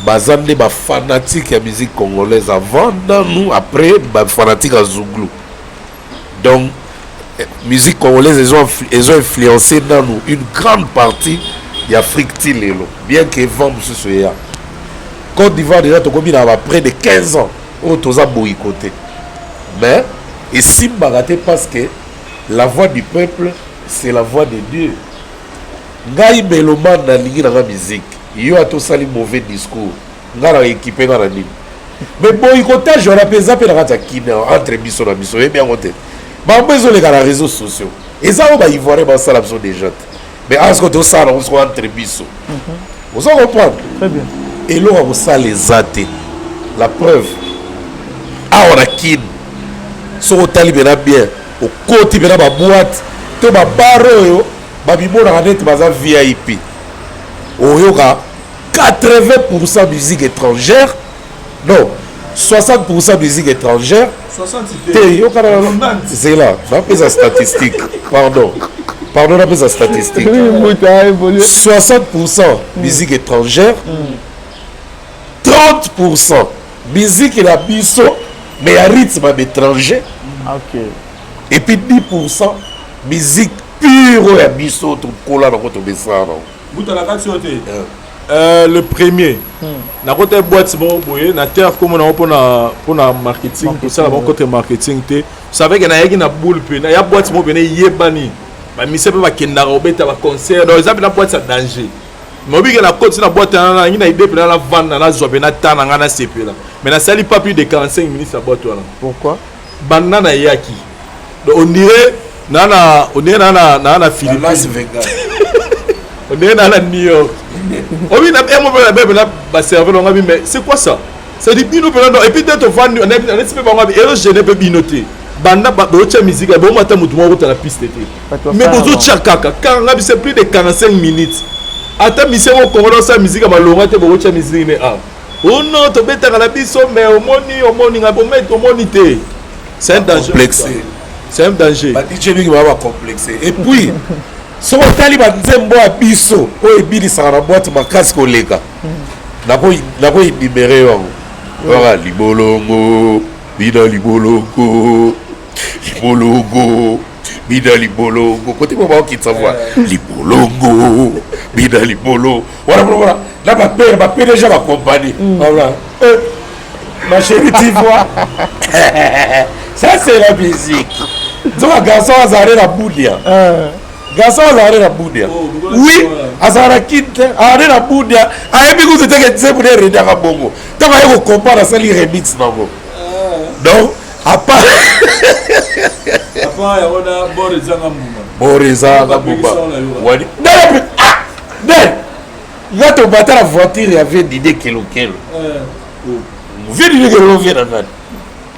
baza nde bafanatique ya musique congolaise avant nanu, après bafanatique ya zouglou. Donc musique congolaise ezo influencé nanu une grande partie ya Afrique ti lelo, bien que vent mosusu eya. Côte d'Ivoire déjà tokomi na ba près de 15 ans oyo toza boycotter, mais esimbaka te, parce que la voix du peuple, c'est la voix de Dieu. Ngai mélomane, nalingi nanga musique yo, ata osali mauvais discours, ngai na équipe nga na nini. Mais boycottage wana mpe eza mpe na kati ya kimia entre biso na biso, oyebi yango te. Bango ezoleka na réseaux sociaux, eza oyo baivoirien basala biso déjà te, mais awa sikoyo tosala yango sikoyo entre biso, oza comprendre? Très bien. Eloko ya kosala eza te. La preuve, awa na Kine, soki otali mpena bien, okoti mpena baboîte to babar oyo babimonaka neti baza VIP, oyoka 80 musique étrangère, non, 60 musique étrangère te. Yokana, zela napesa statistique, pardon, pardon, napesa statistique. 60 musique étrangère, 30 musique na biso, mais ya rythme ya baétranger, et puis 10 musique pure oyo ya biso tokola nango, tobesana nango. Butala kati oyo te. Le premier, nakota boîte moko boye na terre, komona nango mpona marketing, kosala bango côté marketing te. Savais que nayaki na boule mpe ya boîte moko pene eyebani, bamise mpe bakendaka kobeta baconcert, donc eza mpena boîte ya danger. Mais obike na koti na boîte wana, nangi na idée mpena navanda, nazwa mpe ta na ngai, nasepela, mais nasali pas plus de 45 minutes na boîte wana. Pourquoi? Banda nayaki, donc on dirait naa na, on dirait naa na Las Philippines. Vegas. Ondenge na New York. Obi na emo na bebe na ba serveur nga bi, mais c'est quoi ça? C'est dit bino pena et puis peut-être vandi na neti pe bango bi ero gêner pe bino te. Banda ba botia musique bo mata mutu moko na piste te. Mais bozo tia kaka car nga bi c'est plus de 45 minutes. Ata mission au Congo sa musique malonga te botia musique ne ah. Oh non, tobetaka na biso mais omoni omoni nga bomete omoni te. C'est un danger. Complexé. C'est un danger. Ba DJ mingi ba ba complexé. Et puis soki otali banzembo ya biso oyo ebinisaka na boîte makasi koleka, nakoinimere yango kaka libolongo bina libolongo libolongo bina libolongo kote mo baokitisa voi libolongo bina libolo wana wana na bapere baPDG bacompagnie voilà. Ma chérie, tu vois, ça c'est la musique. Nzoka garçon azalaki na Bunia, garçon azalaki na Bunia, oui, azalaka na Kine te, azalaki na Bunia, ayebi kutu teke nzembo nde erediaka bongo. Ntango aye kocomprendre, asali remix nango. Donc à part bor ezanga mbuma wani nde nga tobata na voiture ya vie Dide Kelokelo. Vie Dide Kelokelo, vie na nani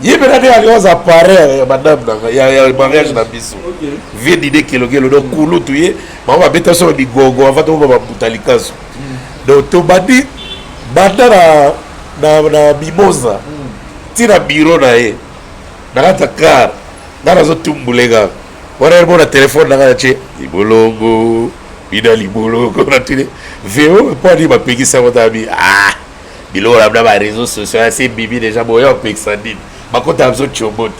ye mpena nde alingi aza parrain ya madame nanga ya mariage na biso, vie Dide Kelokelo. Donc kulutu ye bango babeta so bigongo avant tokoma babuta likaso. Donc tobandi banda na Mimoza ntina bureau na ye na kati ya car, nga nazotumbule kaka wana ye mona telefone nanga na tie libolongo bina libolongo na tuni veo mpo ani bapekisa yango tabi. Ah, biloko na bina baréseau sociaux asi ebimi déjà, boya opekisa nini? Bakotaka biso tiobote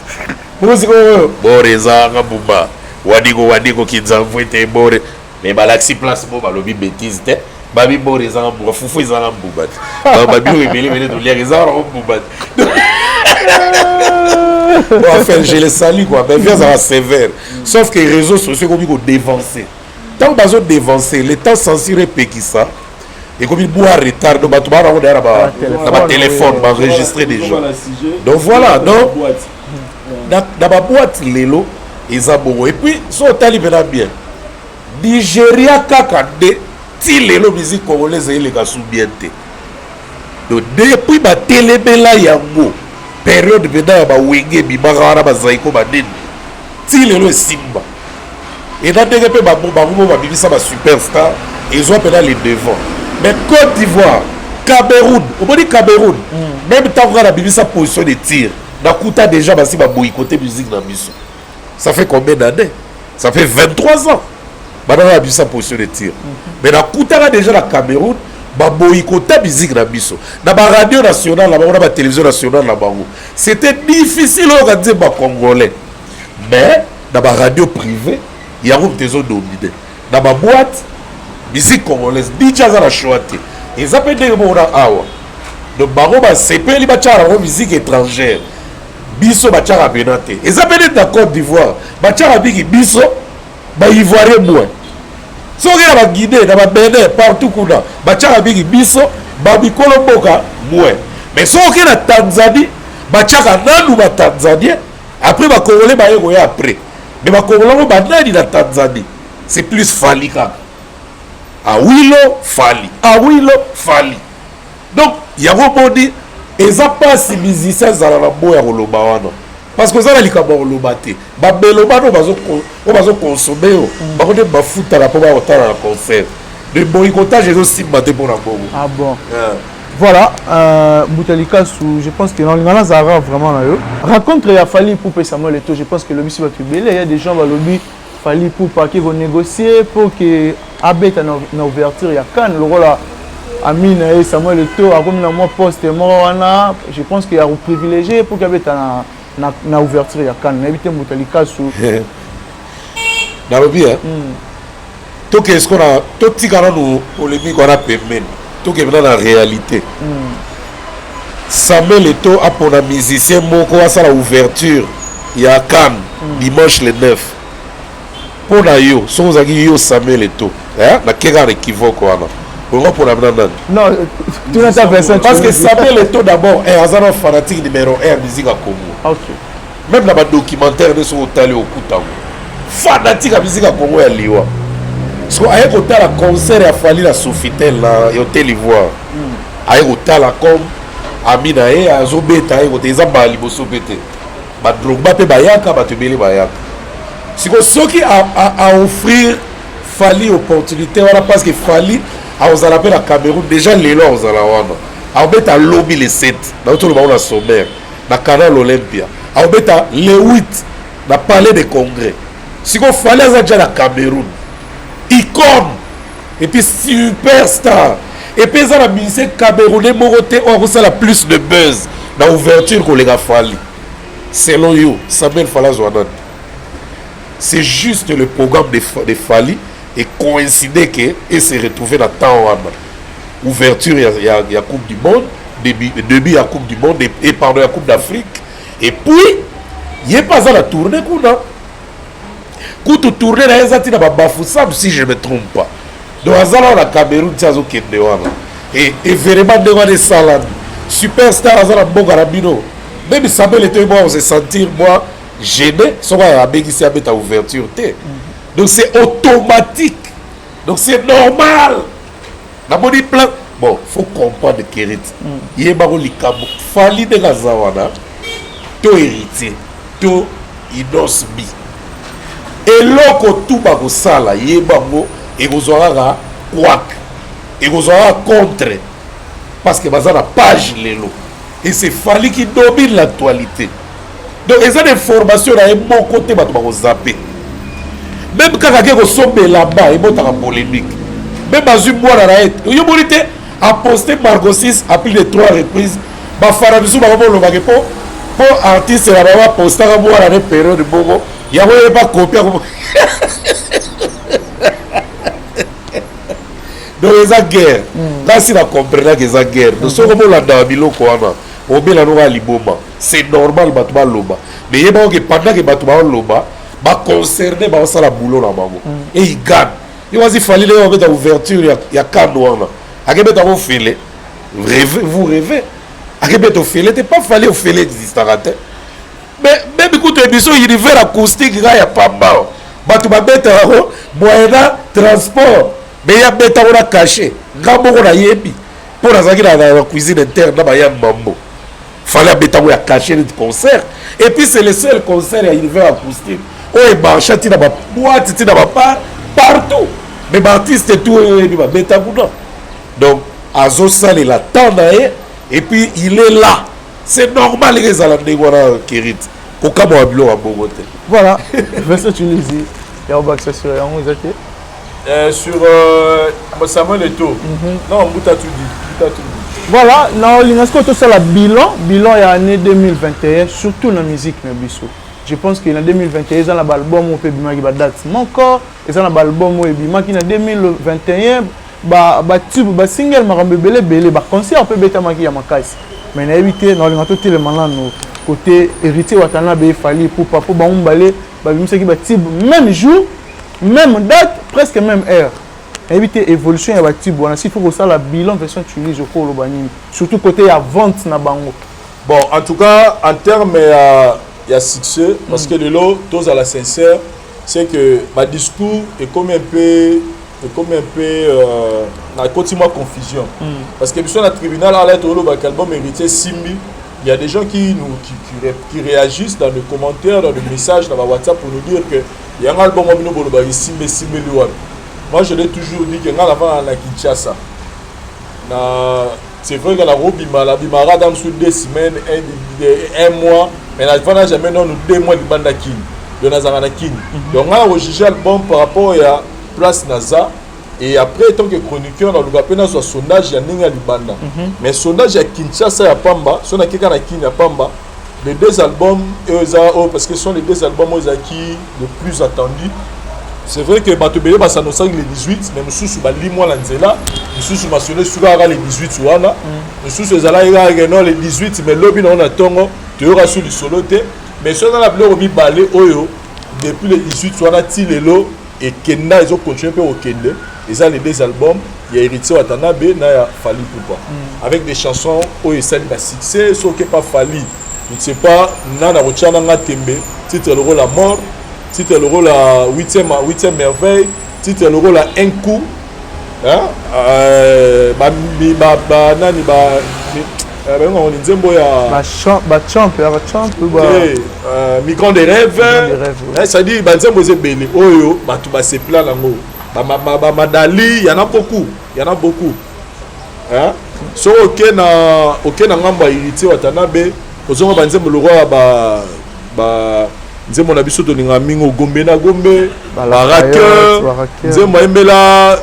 moko sikoyo. Bor ezanga mbuma wadiko wadiko kinzamvu ete bore, mais balakisi place mo balobi bêtise te, babi bor ezanga mbuma, fufu ezanga mbuma te. Donc babiloko ebele ebele toliaka eza wana mbuma te. Bon, enfin, je le salue quoi. Mais viens, ça va sévère, sauf que les réseaux sociaux ekomi kodevancer. Ntango bazodevancer, le temps censure epekisa ekomi bwa retard. Donc bato baa nango daya na batelefone, baenregistre déjà. Donc voilà, donc na baboîte lelo eza bongo. Et puis so otali mpena bien, Nigeria kaka nde ti lelo musique congolaise eyeleka su bien te. Donc depuis batelemela yango, période mpena ya bawenge ebimaka wana, bazaiko banini, ti lelo esimba eza ndenge mpe bango mo babimisa basuperstar, ezwa mpena le devant. Mais Côte d'Ivoire, Cameroun, omoni Cameroun, même ntango kaka nabimisa Position de tir, nakuta déjà basi baboycotte musique na biso. Ça fait combien d'années? Ça fait 23 ans banaka babimisa Position de tir, mais nakutaka déjà na Cameroun baboycotta musique na biso na baradio nationale na bango, na batélévision nationale na bango. C'était difficile oyoka nzembo ya congolais, mais na baradio privé yango moto ezodomine. Na baboîte, musique congolaise, DJ aza na choix te. Eza mpe ndenge moko na awa. Donc bango basepeli batiaka bango musique étrangère, biso batiaka pena te. Eza mpe neti na Côte d'Ivoire, batiaka mingi biso, baivoirien moins. Soki na baguinée, na babenin, partout kuna batiaka mingi biso, bamikolo mboka moins. Mais soki na Tanzanie, batiaka nanu batanzanien, après bacongolais baye koya après. Mais bacongolais yango banani na Tanzanie? C'est plus Fally kaka, Awilo Fally, Awilo Fally. Donc yango boni eza mpasi musicien azala na boya koloba wana, parce que oza na likambo ya koloba te. Babelobana oyo bazoconsommer yo, bango nde bafutaka mpo bakotala na concert de boycottage ezosimba te mpona bongo. Ah bon. Voilà, Mbuta Likasu, je pense que dans nazara vraiment na yo. Rencontre ya Fally Ipupa et Samuel Eto'o, je pense que lobi si bato ebele, il y a des gens balobi Fally Ipupa qui vont négocier pour que abeta na ouverture ya CAN lokola ami na ye Samuel Eto'o akomi na mwa poste moko wana, je pense qu'il y a privilégié pour que abeta na ouverture ya CAN. Nayebi te, Mbuta Likasu. Nalobi tokende siko na totika nanu polémique wana pembeni, tokende na réalité. Samuel Eto'o apona musicien moko asala ouverture ya CAN dimanche le 9. Mpo na yo, soki ozalaki yo Samuel Eto'o, nake kaka na équivoque wana, olingo mpona bina nani? Non, tuna ta personne. Parce que Samuel Eto'o d'abord aza na fanatique numéro 1 ya musique ya Congo. Même na badocumentaire nde soki otali, okutango fanatique ya musique ya Congo ya liwa. Siko aye kotala concert ya Fally na Sofitel na Hotel Ivoire. Aye kotala comme ami na ye azobeta, aye kotala, eza mbala liboso mpe te. Ba Drogba mpe bayaka, bato ebele bayaka. Siko soki a offrir Fally opportunité wana, parce que Fally akozala mpe na Cameroun déjà lelo, akozala wana, akobeta lobi le 7, nauti oloba ngo na sommaire, na Canal Olympia, akobeta le 8 na Palais de Congrès. Siko Fally aza déjà na Cameroun, icône et puis superstar, et puis eza na musicien camerounais moko te oyo akosala plus de buzz na ouverture koleka Fally. Selon yo, Samuel, Fally azwa nani? C'est juste le programme de Fally et coïncide que et se retrouver na temps wana ouverture ya Coupe du Monde, début ya Coupe du Monde et pardon, ya Coupe d'Afrique. Et puis ye mpe aza na tournée kuna, kutu tournée na ye eza ntina babafusam, si je me trompe pas. Donc aza wana na Cameroun ti azokende wana. Et événement ndenge wana esalami, superstar aza na mboka na bino, même Samuel Eto'o mwa se sentir mwa gêné soki abengisi abeta ouverture te. Donc c'est automatique, donc c'est normal. Namoni plan. Bon, faut comprendre, Kerit, yebako likambo, Fally ndenge aza wana, to Héritier to Innoss'B, eloko tu bakosala, yebango ekozwa kaka kwak, ekozwa kaka contre, parce que baza na page lelo et c'est Fally qui domine l'actualité. Donc eza na information na ye moko te, bato bakozape. Même kaka ke kosombela ba ebotaka polémique, même azwi mwana na ye, yo moni te, aposte Margo 6 à plus de trois reprises. Bafana biso bango bolobake mpo artiste na bango apostaka mwana ne période moko yango, yeba kopi. Donc eza guerre, kasi na comprenaka eza guerre. Donc soki bolandaka biloko wana, obela noka liboma. C'est normal bato baloba, mais yebaka ke pendant ke bato baoloba, baconcerné baosala boulot na bango et ils gagnent. Yo wazi Fally ndenge babeta ouverture ya kando wana, akebeta ofele, rêve, vous rêvez, akebeta ofele te. Pas Fally, ofele existaka te. Mais même kutu émission Univers Acoustique kaka ya pamba, bato babetaka yango moyena transport, mais ya betango na cachet. Nga moko nayebi mpo nazalaki na cuisine interne na baya mambo. Fally abetango ya cachet neti concert, et puis c'est le seul concert ya Univers Acoustique oyo emarcha ntina baboite, ntina babar, partout. Mais baartiste tout oyo oyebi babeta kuna. Donc azosalela temps na ye et puis il est là, c'est normal eke ezala ndenge wana. Kerit, kokamwa biloko ya bongo te. Voilà, Vincent Tunisie ya obakisa sur yango eza te? Sur Samuel Eto'o. Non, Mbuta tout dit. Mbuta tout dit. Voilà, na olinga sikoyo tosala bilan ya année 2021, surtout na musique na biso. Je pense que na 2021 eza na baalbum oyo mpe ebimaki badate moko, eza na baalbum oyo ebimaki na 2021, batube, basingle, makambo ebele ebele, baconcert mpe ebetamaki ya makasi. Mais nayebi te, na olinga totelema nano côté Héritier Watanabe, Fally Ipupa, mpo bango mibale babimisaki batube même jour, même date, presque même heure. Nayebi te évolution ya batube wana. S'il faut kosala bilan version Tunisie, okoloba nini, surtout côté ya vente na bango? Bon, en tout cas, en termes ya succès, parce que lelo, tous à la sincère, c'est que ma discours est comme un peu na koti mwa confusion. Parce que biso na tribunal ala tolobaka album Héritier simbi, il y a des gens qui nous qui, qui, ré- qui réagissent dans les commentaires, dans les messages, dans ma WhatsApp pour nous dire que il y a un album bino bolobaka simbi, esimbeli wapi? Moi, je l'ai toujours dit que nga navanda na Kinshasa. Na c'est vrai que nakobima, nabimaka dans sur 2 semaines, un mois, mais navanda jamais nanu 2 mois libanda Kini. Donc nazalaka na Kini. Donc nga nakojuge album par rapport ya place naza, et après, tant que chroniqueur, naluka mpe nazwa sondage ya ndenge ya libanda. Mais sondage ya Kinshasa ya pamba, so nakeka na Kini ya pamba, les deux albums oyo eza oyo, parce que ce sont les deux albums oyo ezalaki le plus attendu. C'est vrai que bato ebele basanosaki le 18, mais mosusu balimwa na nzela, mosusu masolo esuka kaka le 18 wana, mosusu ezalaki kaka non, le 18, mais lobi nango na ntongo toyoka su lisolo te. Mais soki eza na biloko mibale oyo depuis le 18 wana ti lelo ekenda, ezocontinue mpe kokende, eza les deux albums ya Héritier Watanabe na ya Fally Ipupa, avec des chansons oyo esali basuccès. Soki pas Fally, je ne sais pas nana kotia nanga tembe. Titre lokola Mort, titre lokola 8e merveille, Titre lokola Un coup, hein, ba, ba, ba, nani ba babenga ngo nzembo ya ba champ ya ba champ ba Migrant de rêve, c'est à dire banzembo eza ebele oyo bato basepela nango, bamadali, yana beaucoup, yana beaucoup, hein. Soki oke na ngambo ya Héritier Watanabe, ozonga banzembo lokola ba nzembo na biso tolingaka mingi, Ogombe na Gombe, Baraqueur, nzembo ayembela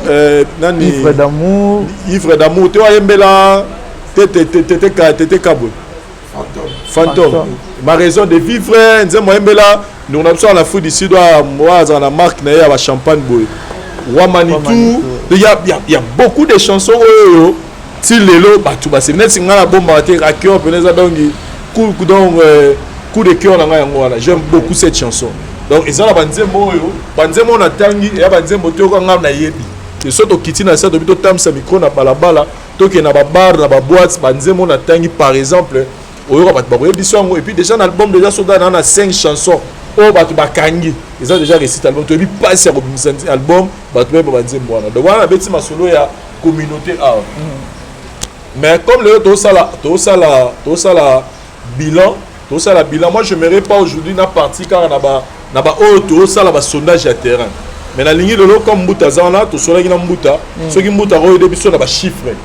nani? Ivre d'amour. Ivre d'amour te, ayembela Tete Kabwe, Fantôme, Ma raison de vivre, nzembo ayembela ndeko na biso na Afrique du Sud oyo azala na marque na ye ya bachampagne boye, Roi Manitou. Il y a beaucoup de chansons oyo ti lelo bato baseli. Neti ngai nabombaka te, Rakior pene eza donc coup, donc coup de cœur na ngai yango wana. J'aime beaucoup cette chanson. Donc eza na banzembo oyo, banzembo oyo natangi eya banzembo te oyoka ngai nayebi te. So tokiti na se, tobi totambisa micro na balabala, tokende na babar, na baboîte, banzembo oyo natangi par exemple, oyoka bato bakoyebi biso yango. Et puis déjà na album, déjà soda na 5 chansons oyo bato bakangi, eza déjà réussite. Album, toyebi mpasi ya kobimisa album, bato bayeba banzembo wana. Donc wana nabeti masolo ya communauté awa. Mais comme lelo tosala bilan, moi je pas aujourd'hui na parti kaka na ba oyo tosala basondage ya terrain, mais nalingi lelo, comme Mbuta aza wana, tosolaki na Mbuta, soki Mbuta akoyede biso na bachiffre,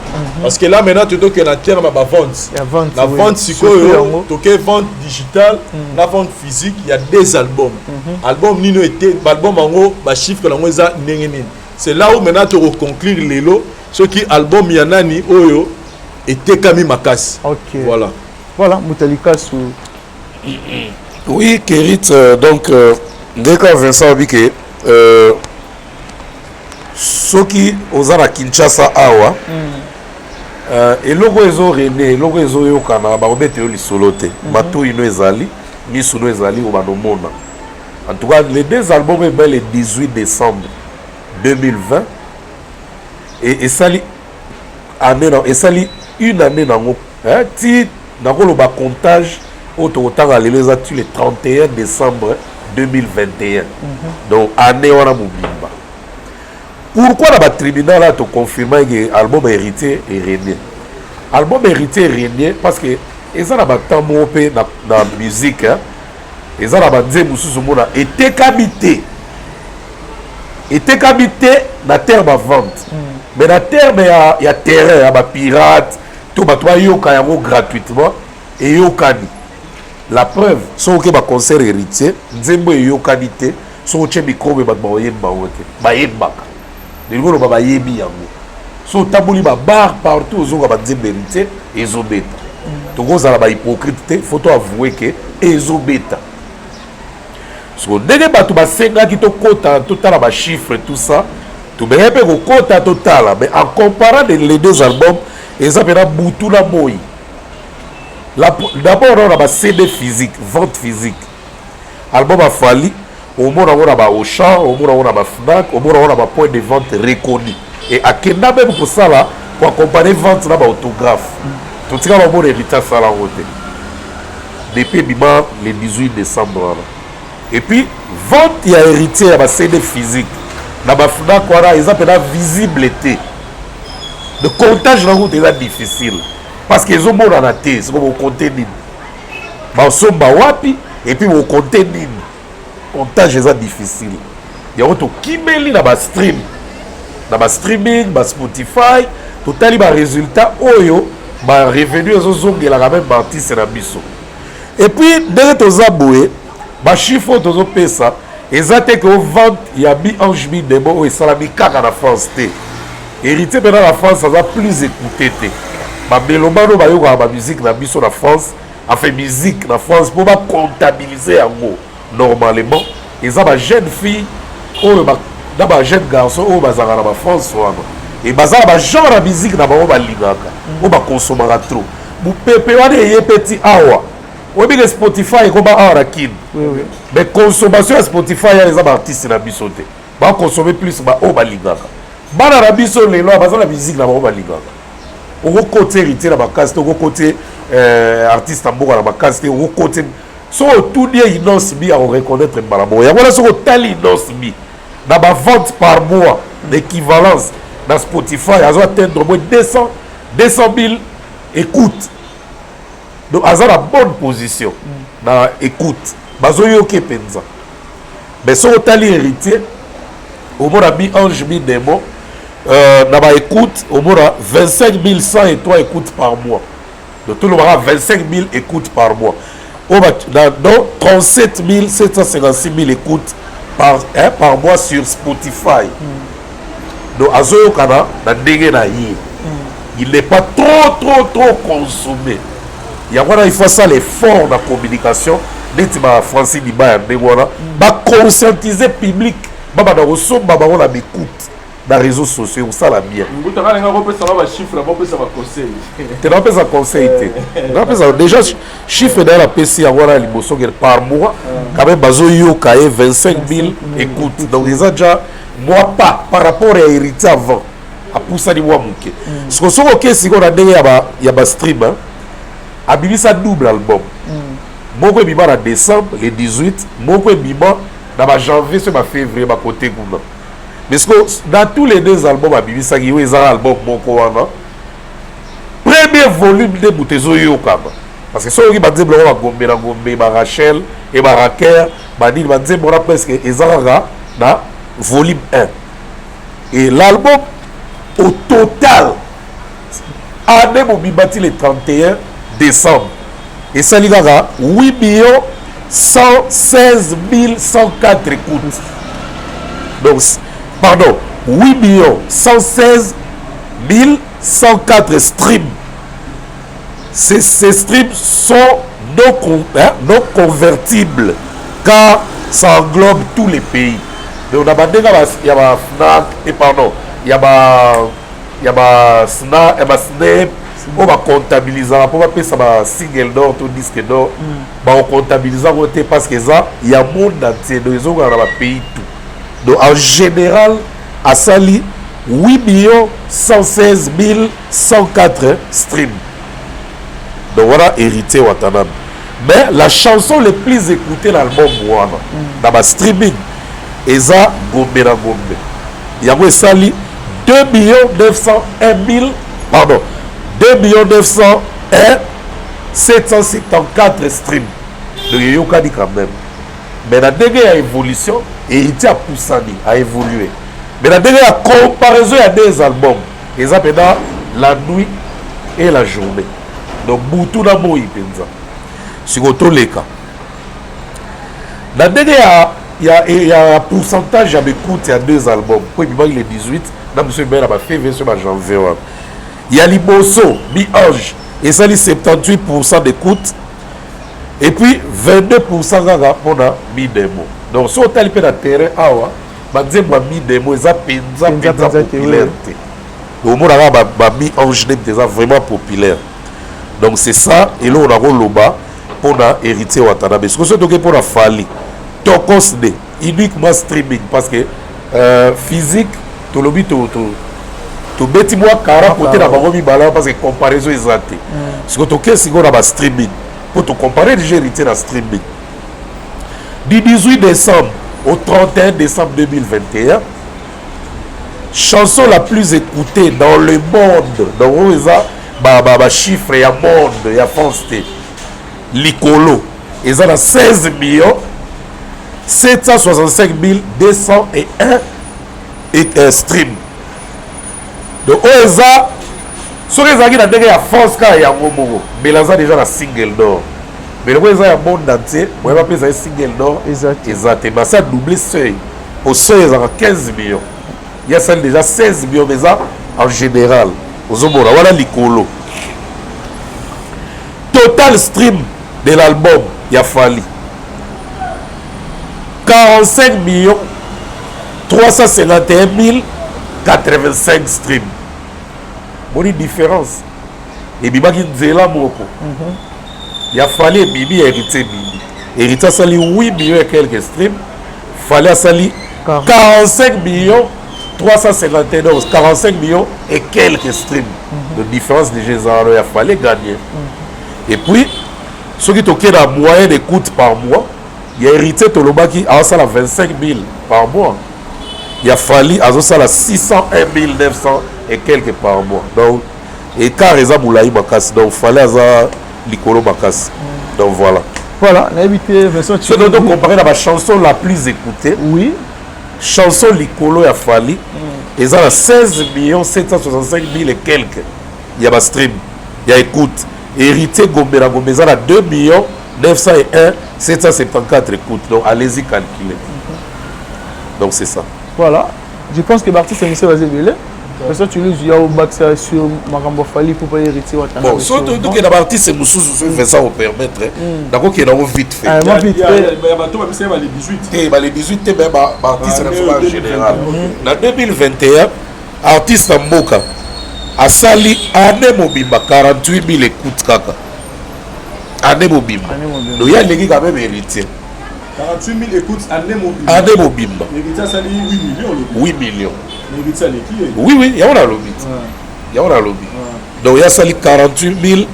parce que là maintenant tokende na terme ya bavente. Na vente sikoyo, toke vente digitale na vente physique ya deux albums. Album nini ete baalbum yango, bachiffre yango eza ndenge nini? C'est là où maintenant tokoconclure lelo soki album ya nani oyo etekami makasi. Voilà. Voilà, Mbuta Likasu. Oui, Kerit, donc ndeka Vincent Obike, soki oza na Kinshasa awa, eloko ezorene, eloko ezoyokana, bakobeta yo lisolo te. Matoi no ezali, misu no ezali, obanomona. En tout cas, les deux albums eba le 18 décembre 2020 et esali année na esali une année nango, hein, ti nakoloba comptage oyo tokotanga lelo eza ti le 31 décembre 2021. Donc année wana mobimba. Pourquoi na batribunal aya toconfirma ke album Héritier erégné? Album Héritier erégné parce que eza na batemps moko mpe na musique, hein, eza na banzembo mosusu mona etekami te, etekami te na terme ya vente, mais na terme ya terrain ya bapirate to bato bayoka yango gratuitement, eyokani. La preuve, soki oke baconcert Héritier, nzembo eyokani te, soki otie micro boye, bato bakoyemba yango te, bayembaka elingi oloba bayebi yango. So otamboli babar partout, ozoka banzembo Héritier ezobeta. Tokozala bahypocrite te, faut to avouer ke ezobeta. So ndenge bato basengaki tokɔta totala bachiffre, tout ça, tobengaki mpe kokɔta totala, mais en comparant les deux albums, eza mpena butu na moi. D'abord na bacd physique, vente physique, album ya Fally, omona yango na baAuchan, omona yango na baFnac, omona yango na bapoint de vente reconnu, et akenda même kosala koaccompagne vente na baautographe. Totika bamona Héritier asala yango te depuis ebima le 18 décembre wana. Et puis vente ya Héritier ya bacd physique na baFnac wana eza mpena visible te. Le comptage nango te eza difficile parce que ezomonana te. Siko bokonte nini? Basomba wapi? Et puis bokonte nini? Comptage eza difficile. Yango tokimeli na bastream, na bastreaming, baSpotify, totali baresultat oyo barevenu ezozongelaka même baartiste na biso. Et puis ndenge toza boye, bachiffre oyo tozopesa eza te ke vente ya Mi-Ange Mi-Démon oyo esalami kaka na France te. Héritier mpena na France aza plus écouté te. Bamélomane oyo bayokaka bamusique na biso na France, enfin musique na France, mpo bacomptabilise yango normalement, eza bajeune fille oyo na bajeune garçon oyo bazalaka na bafrance wana e baza na bagenre ya musique na bango balingaka, oyo bakonsomaka trop. Mopepe wana eye mpe ti awa. Oyebi ke Spotify ekoma awa na Kine, mais consommation ya Spotify wana eza baartiste na biso te. Bakonsome plus baoyo balingaka. Bana na biso lelo baza na musique na bango balingaka. Okokote Héritier na makasi te, okokote artiste ya mboka na makasi te. Okokote, soki otuni ye Innoss'B, akoreconnaître mbala moko. Yango wana soki otali Innoss'B Na bavente par mois d'équivalence na Spotify, azo atteindre au moins 200 000 écoutes. Donc aza na bonne position na écoute, bazoyoki mpenza. Mais soki otali Héritier, omona Mi-ange Mi-démon, na baécoute omona 25 100 et 3 écoutes par mois. Donc tolobaka 25 000 écoutes par mois. Oyo donc 37 756 000 écoutes hein, par mois sur Spotify. Donc azoyokana na ndenge na ye, il n'est pas trop trop trop consommé. Yango wana il faut asala effort na communication, neti baFrancis Dibaya, ndenge wana baconscientiser public, babanda kosomba bango na bikoute na réseaux sociaux, kosala bien. Mbutaka alinga kopesanga bachiffre, akopesa baconseil. Te, napesa conseil te, napesa déjà chiffre. D'ailleurs apesi yango wana ya liboso ke par mois quand même bazoyoka ye 25 000 écoute. Donc eza déjà mwa pas par rapport ya Héritier avant, apusani mwa moke. Siko soki oke sikoyo na ndenge ya bastream, hein, abimisa double album. Moko ebima na décembre le 18, moko ebima na bajanvier so bafévrier, bakote kuna. Mais siko dans tous les deux albums abimisaki, oyo ezaka album moko wana, premier volume nde moto ezoyokama, parce que soki oyoki banzembo yango, bagombe na gombe, barachel e baraker, banini, banzembo wana presque eza kaka na volume 1. Et l'album au total, année mobimba ti le 31 décembre, esali kaka 8 millions 116 104 écoutes. Donc pardon, 8 millions 116 104 streams. Ces streams sont hein, non convertibles car ça englobe tous les pays. Donc na bandenge ya ba Fnac et pardon, ya ba SNEP oyo bacomptabilisaka mpo bapesa basingle d'or to disque d'or, bakocomptabiliser yango te parce que eza ya monde entier. Donc ezokaka na bapays tout. Donc en général asali 8 millions 116 104 streams. Donc voilà Héritier Watanabe. Mais la chanson le plus écoutée na album wana na bastreaming eza Gombe na Gombe. Yango esali 2 millions 901 000, pardon, 2 millions 901 774 stream. Donc eyokani quand même. Mais na ndenge ya évolution, Héritier apusani, aévolué. Mais na ndenge ya comparaison ya deux albums, eza mpenza la nuit et la journée, donc butu na moi mpenza. Sikoyo toleka na ndenge ya pourcentage ya baécoute ya deux albums po ebimaki le 18 na biso, ebimaki na bafévrier so bajanvier wana. Ya liboso, Mi-ange, ezali 78 d'écoute et puis 22 kaka mpona Mi-démon. Donc so otali mpe na terrain awa, banzembo ya Mi-démon eza mpenza mpenza populaire te. Omonaka bami-ange nde mpe eza vraiment populaire. Donc c'est ça eloko nakoloba mpona Héritier Watanabe. Soki so toke mpona Fally, Tokooos nde uniquement streaming, parce que physique tolobi tobeti mwa kara kote na bango mibale, parce que comparaison eza te. Sikoyo toke sikoyo na bastreaming mpo tocompare déjà Héritier na streaming. Du 18 décembre au 31 décembre 2021, chanson la plus écoutée dans le monde, donc oyo eza bachiffre ya monde, ya France te, likolo eza na 16 millions 765 201 stream. Donc oyo eza, soki ezalaki na ndenge ya France kaka yango moko, mbela aza déjà na single d'or. Mais loko eza ya monde entier, moyeba mpe ezali single d'or eza te. Basi adouble seuil, po seuil ezalaka 15 millions, ye asali déjà 16 millions. Mais eza en général, ozomona wana likolo. Total stream de l'album ya Fally, 45 millions 351 085 stream. Boni différence? Ebimaki nzela moko, ya Fally ebimi, ya Héritier ebimi. Héritier asali 8 millions et quelques stream, Fally asali 45 millions 351, donc 45 millions et quelques stream de différence. Déjà eza wana, ya Fally gagné. Et puis soki tokei na moyen d'écoute par mois ya Héritier, tolobaki aosala 25 000 par mois. Ya Fally azosala 601 900 et quelque par mois. Donc écart eza molai makasi. Donc Fally aza likolo makasi. Donc voilà. Voilà, nayebi te, Vincent. So donc comparer na bachanson la plus écoutée, chanson likolo ya Fally eza na 16 millions 765 000 et quelques ya bastream, ya écoute. Héritier, Gombe na Gombe, eza na 2 millions 901 774 écoute. Donc allez-y calculer. Donc c'est ça. Voilà, je pense que baartiste émission baza ebele. Vincent Tuluzu, ya obakisa sur makambo Fally Ipupa, Héritier Watanabe? Bon, so tokende na baartiste mosusu, so Vincent opermettre, nakokende yango vite fait. Ah, moi, vite fait. Ya bato babisa bale 18. Te, bale 18 te, me baartiste na biso en général. 2021. Na 2021, artiste ya mboka asali année mobimba 48 000 écoute kaka année mobimba. Année mobimba. Donc ye aleki quand même Héritier. 48 000 écoutes année mobimba? Année mobimba. Héritier asali 8 millions, olobi? 8 millions. Héritier aleki ye? Oui, yango nalobi te, yango nalobi. Donc ye asali 48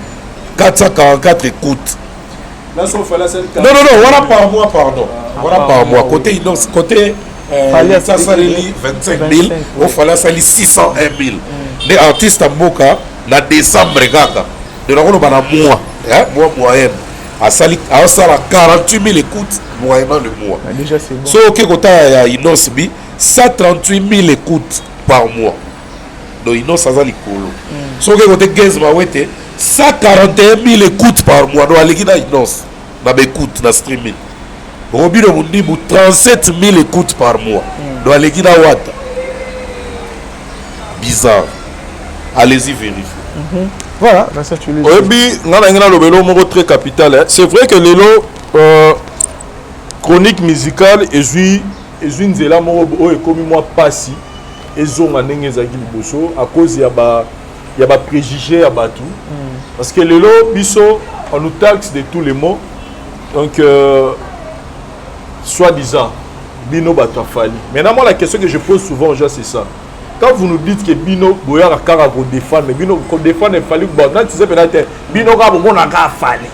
444 écoutes. Na so Fally asali? Non, wana par mois, pardon, wana par par mois. mois. Côté Innoss, côté Fally asaleli 25 000. 25, O Fally asali 601 000. Nde artiste ya mboka na décembre kaka de, nakoloba na mois, hein, mois moyenne asali, asala 48 000 écoutes moyennement le mois. Ah, déjà c'est bon. So oke kotala ya Innoss'B, 138 000 écoutes par mois. Donc Innoss aza likolo. So oke kote Gaz Mawete, 141 000 écoutes par mois. Donc aleki na Innoss na baécoute na streaming. Robino Mundibu, 37 000 écoutes par mois. Donc aleki na Wata. Bizarre, allez-y vérifier. Voilà, Vincent Tuluzu. Oyebi, nga na ngai naloba eloko moko très capital, hein. C'est vrai que lelo chronique musicale ezwi nzela moko oyo ekomi mwa pasi ezonga ndenge ezalaki liboso à cause ya bapréjugé ya bato, parce que lelo biso on nous taxe de tous les mots. Donc soi-disant bino bato ya Fally. Maintenant, moi, la question que je pose souvent aux gens, c'est ça: quand vous nous dites que bino boyaka kaka kodéfendre, mais bino kodéfendre Fally, bon, nati eza mpena te, bino kaka bomonaka Fally,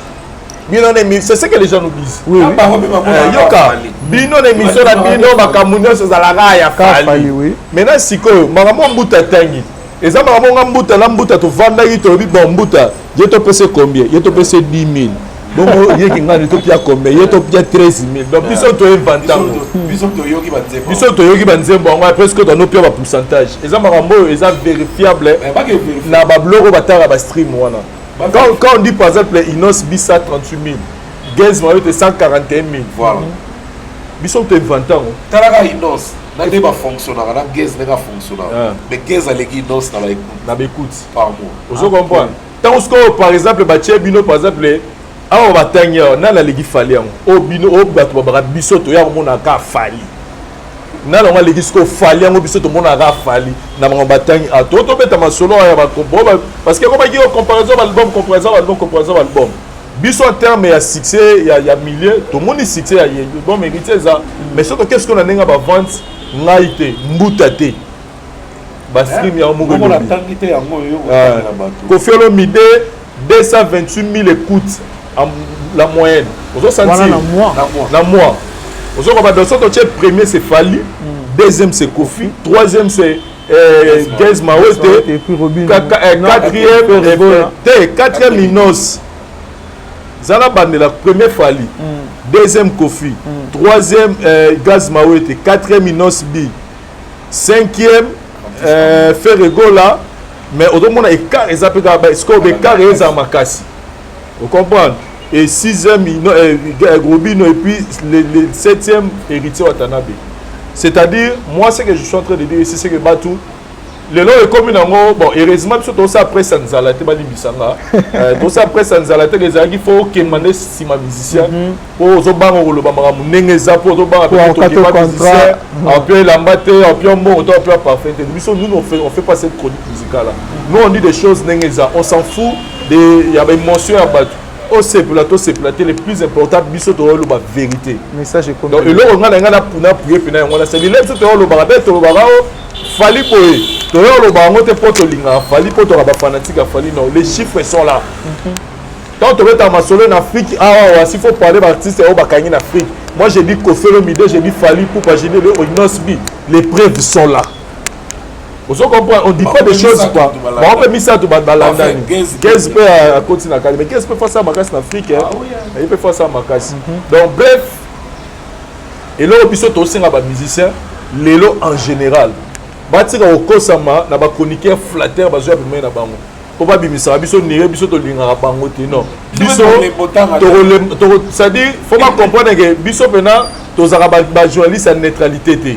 bino na c'est ce que les gens nous disent. Oui. Yoka, bino na émission na bino, makambo nyonso ezalaka ya Fally, Fally. Oui. Maintenant sikoyo, makambo mbuta tangi eza makambo nga mbuta na mbuta tovandaki, tolobi: bon, mbuta, ye topesa combien? Ye topesa 10 000. Bongo yeki ngani topia combien? Ye topia 13 000. Donc biso toinvente yango? Biso toyoki banzembo. Biso toyoki banzembo yango, presque tonopia bapourcentage. Eza makambo oyo eza vérifiable na babiloko bataka bastream wana. Quand on dit par exemple Innoss'B 138 000, Gaz Mawete 141 000, Voilà. biso toinvente yango? Talaka Innoss na nde bafonctionnaka na Gaz, ndenge afonctionnaka. Ah. Mais Gaz aleki Innoss na baécoute Na baécoute par mois. Ozo comprendre? Ntango sikoyo par exemple batie bino, par exemple awa batangi awa, nani aleki Fally? Yango oyo bino oyo bato babaka biso toya komonaka Fally, nani yango aleki sikoyo Fally? Yango biso tomonaka Fally na bango batangi awa, to tobeta masolo ya bakombo, parce que komaki comparaison balbum, comparaison balbum, comparaison balbum. Biso en terme ya succès ya milieu, tomoni succès ya bon Héritier eza, mais soki toke sikoyo na ndenge ya bavente, ngai te, mbuta te, bastream yango moko Bongo elobi. natangi te yango oyo Ah. kotangela bato. Koffi Olomide, 228 000 écoutes en la moyenne. Ozo sentir? Wana na mois? Na mois. Na mois. Ozo comprendre? Donc soki totie, premier c'est Fally, deuxième c'est Koffi, troisième c'est Gaz Mawete, Et puis Robin. Quatrième Ferre. te, quatrième Innoss. Zala bandela: premier Fally, deuxième Koffi, troisième Gaz Mawete, quatrième Innoss'B, cinquième Ferre Gola. Mais ozomona écart eza mpe kaka, sikoyo baécart eza makasi, ocomprendre? Et sixième Robino, et puis le septième Héritier Watanabe. C'est-à-dire, moi, ce que je suis en train de dire ici, c'est que bato lelo ekomi nango, bon, heureusement biso tosala presse ya nzala te, balimbisanga, tosala presse ya nzala te. Ezalaki fo okemba nde nsima musicien mpo ozobanga koloba makambo ndenge eza, mpo ozobanga tokeba musicien apia elamba te, apia mbongo to apia parfum te. Biso, nous, on fait pas cette chronique musicale là. Nous, on dit des choses ndenge eza, on s'en fout de ya baémotion ya bato. Osepela, tosepela te, le plus important, biso toyoloba vérité. Message. Donc eloko ngai na ngai na puye mpena yango wana, c'est lile. Biso toyolobaka mpe, tolobaka o Fally boye, toyoloba yango te mpo tolingaka Fally, mpo toka bafanatique ya Fally. Non, les chiffres sont là. Tant tobetaka masolo na Afrique awa, s'il faut parler baartiste oyo bakangi na Afrique, moi j'ai dit Koffi Olomide, j'ai dit Fally Ipupa, j'ai dit Innoss'B. Les preuves sont là. Ozo comprendre, on dit pas des choses quoi. Bango mpe misato balandani. Gaz mpe akoti na kati, mais Gaz mpe fasa makasi na Afrique, ye mpe fasa makasi. Donc bref, eloko biso tosenga bamusicien lelo en général, batika kokosama na bachroniqueur flatteur bazwa pembeni na bango mpo babimisaka biso nire biso tolingaka bango te. Non, biso, c'est-à-dire faut bacomprendre ke biso mpena tozalaka bajournaliste ya neutralité te.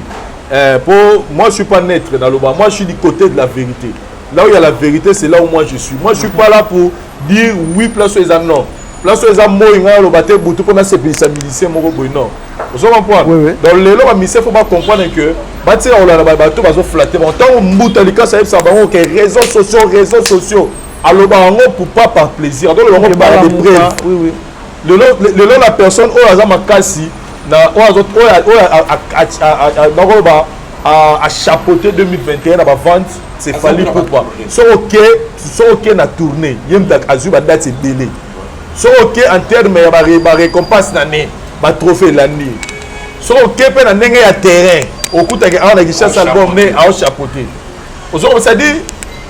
Po moi je suis pas neutre naloba, moi je suis du côté de la vérité. Là où il y a la vérité, c'est là où moi je suis. Moi je suis pas là pour dire oui place oyo eza, non place oyo eza. Moi ngai aloba te butu mpo nasepelisa musicien moko boye, non. Ozo comprendre? Oui, oui. Donc lelo bamusicien faut bacomprendre que batika kolanda bato bazoflatter bango. Ntango mbuta likasi ayebisaka bango ke réseaux sociaux, réseaux sociaux, aloba yango pour pas par plaisir, azoloba yango par des preuves. Lelo, lelo la personne oyo aza makasi na oyo oyo nakoloba achapeauté 2021 na bavente, c'est Fally Ipupa. Soki oke na tournée, ye moto azwi badate ebele. Soki oke en terme ya barécompense na ne batrophée elandi, soki oke mpe na ndenge ya terrain, okutaki awa na Kinshasa album ne aochapeauté. Ozoko, c'est-à-dire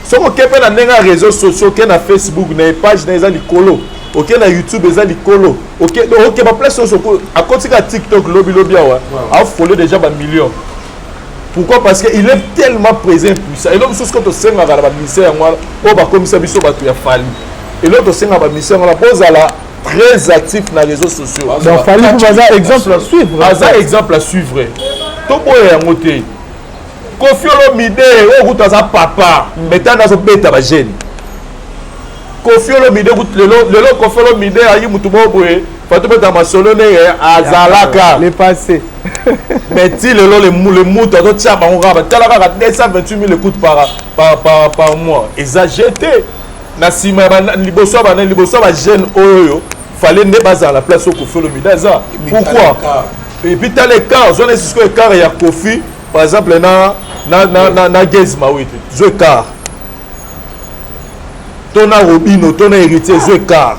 soki oke mpe na ndenge ya réseaux sociaux, oke na Facebook na page na eza likolo, oke na YouTube eza likolo, oke baplace nyonso, akoti kaka TikTok lobi lobi awa afole déjà bamillion. Pourquoi? Parce que il est tellement présent, puissant. Eloko mosusu ko tosengaka na bamusicien yango wana oyo bakomisa biso bato ya Fally, eloko tosengaka bamusicien yango wana, bozala très actif na réseaux sociaux. Donc Fally mpo baza exemple à suivre. Aza exemple à suivre, toboya yango te. Koffi Olomide oyo kutu aza papa, mais ntango azobeta bajeune Koffi Olomide kutu lelo lelo, Koffi Olomide ayi mutu moko boye, fato beta masolo ndenge azalaka. Le passé. Mais ti lelo le mutu azotia bango kaka, batala kaka 228 000 écoutes par mois, eza gt na nsima liboso ya bana, liboso ya bajeune oyo fallait nde bazala na place oyo Koffi Olomide aza. Pourquoi? Et puis tala écart, ozwana sikoyo écart ya Koffi par exemple na Gaz Mawete, zo écart to na Robino to na Héritier, zo écart.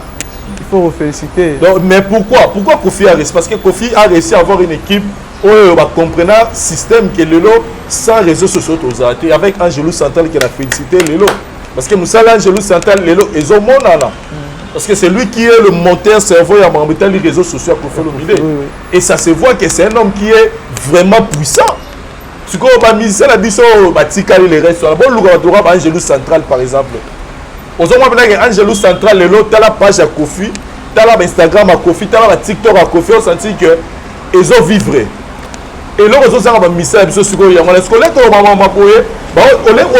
Il faut féliciter. Donc, mais pourquoi Koffi a réussi? Parce que Koffi a réussi à avoir une équipe oyo bacomprenant système ke lelo sans réseaux sociaux tozala te, avec Angelou Central qui a félicité lelo, parce que mosala Angelou Central lelo ezomonana, parce que c'est lui qui est le monteur cerveau ya makambo etali réseaux sociaux ya Koffi Olomide. Et ça se voit que c'est un homme qui est vraiment puissant. Sikoyo bamusicien na biso oyo batikali, le reste wana, boluka bato lokola baangelou Central par exemple. Ozomona mpenake Angelou Central lelo, tala page ya Koffi, tala bainstagram ya Koffi, tala batiktok ya Koffi, osanti ke ezovivre. Eloko ezozanga bamusicien na biso sikoyo yango wana. Sikoyo leke makambo boye,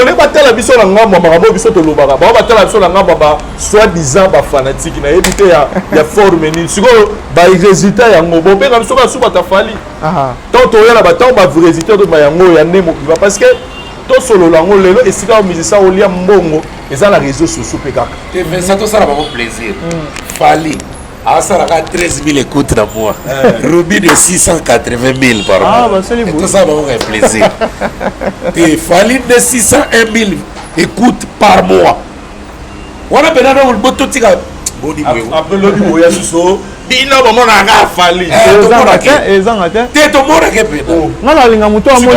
ole batala biso na ngambo ya makambo oyo biso tolobaka, bao batala biso na ngambo ya ba soi-disant bafanatike, nayebi te ya forme nini. Sikoyo barésultat yango bobenga biso kaka su bato ya Fally. Ntango toya na batango barésultat toyeba yango ya nde mobima, parce que tosolola yango lelo, esika oyo musicien olia mbongo eza na réseau sociaux mpe kaka. Te Vincent, tosala bango plaisir. Fally asalaka 13 000 écoutes na mois, Robin de 680 000 par mois. Tosala bango kaka plaisir te. Fally nde 601 000 écoutes par mois wana mpena. Donc bototika boni boye. Après lobi boya susu bino bomonaka Fally. Ezanga te. Te, tomonake mpena. Nga nalinga moto amoni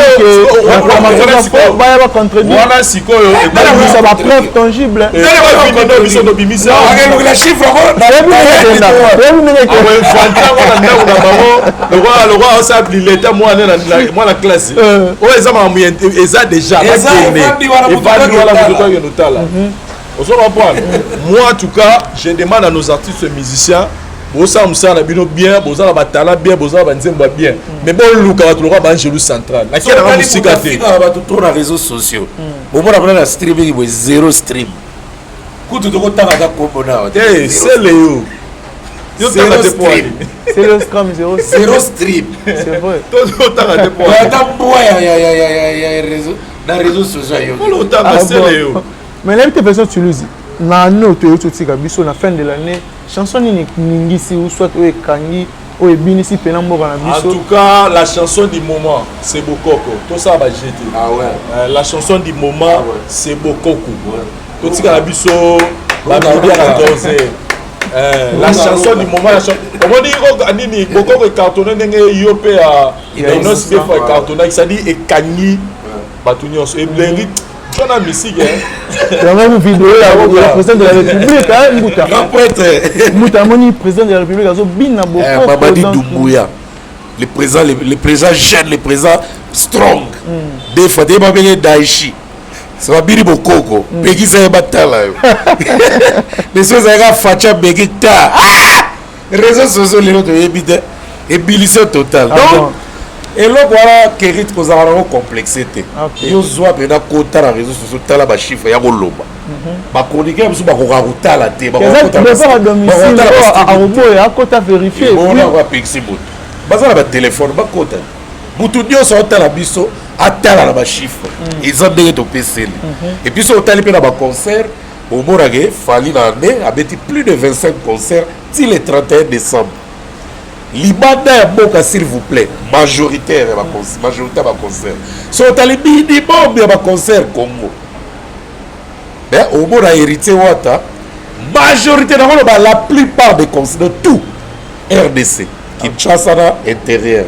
ke baya bacontredire. Wana sikoyo ebimisa bapreuve tangible. Biso tobimisa. Akelukela chiffre yango. Akoinventer yango na ndako na bango, lokola lokola osala lileta mwana classe oyo eza makambo eza déjà bakende evandi wana, moto akende otala. Ozo comprendre? Moi en tout cas, je demande à nos artistes musiciens, bosala mosala na bino bien, boza na batalent bien, boza na banzembo ya bien, mais boluka bato lokola baangelu Central, nakielanga mosika te. Bato trop na réseaux sociaux, bomona mpona na streaming boye zéro stream kutu, tokotanga ata kombo na te. Sele yo, yo tanga te po Zéro stream, zéro. Zéro stream. C'est vrai. Totanga te po ata mbwa ya réseau na réseau sociaux yo. Mpona otanga sele yo. Mais nayebi te, version Toulouse na ano toyei totika biso na fin de l'année, chanson nini ningisi ou soit oyo ekangi, oyo ebinisi mpena mboka na biso? En tout cas, la chanson du moment, c'est Bokoko. Tosala bagete. Ah ouais. La chanson du moment, ah ouais, c'est Bokoko. Ouais. Totikala biso bamidi ya 14. La chanson du moment, la chanson omoni oyo nini, bokoko ecartonne ndenge yo mpe ya Innoss mpe fa ecartonnaki, c'est-à-dire ekangi bato nyonso eblengi tona misike. Yango vidéo ya président de la République, hein, Mbuta. Grand prêtre. Mbuta, amoni président de la République azobina bokoko. Mamadi Doumbouya, le président, le président jeune, le président strong. Des fois te babenge Daichi, babiri bokoko, pekisa ye batala yo, mais so ezalaka facha beki ta réseau sociaux lelo toyebi te, ébullition totale. Ah Donc bon. Eloko wana kerit kozala nango complexe te. Yo zwa mpena kota na réseau sociaux, tala bachiffre ya koloba, bachroniqueur ya biso bakokaka kotala te. Eza devoir à domicile oyo akoboya akota vérifier. Bona apekisi moto, baza na batelefone, bakota, mutu nyonso aotala biso atala na bachiffre, eza ndenge topeseli. Et puis so otali mpe na baconcert, omonake Fally na année abeti plus de 25 concerts ti le 31 décembre libanda ya mboka. S'il vous plaît, majoritaire ya majorité ya baconcert, so otali minimum ya baconcert Congo, mais omona Héritier Wata, majorité nakoloba la plupart des concerts de tout RDC, Kinshasa na intérieur,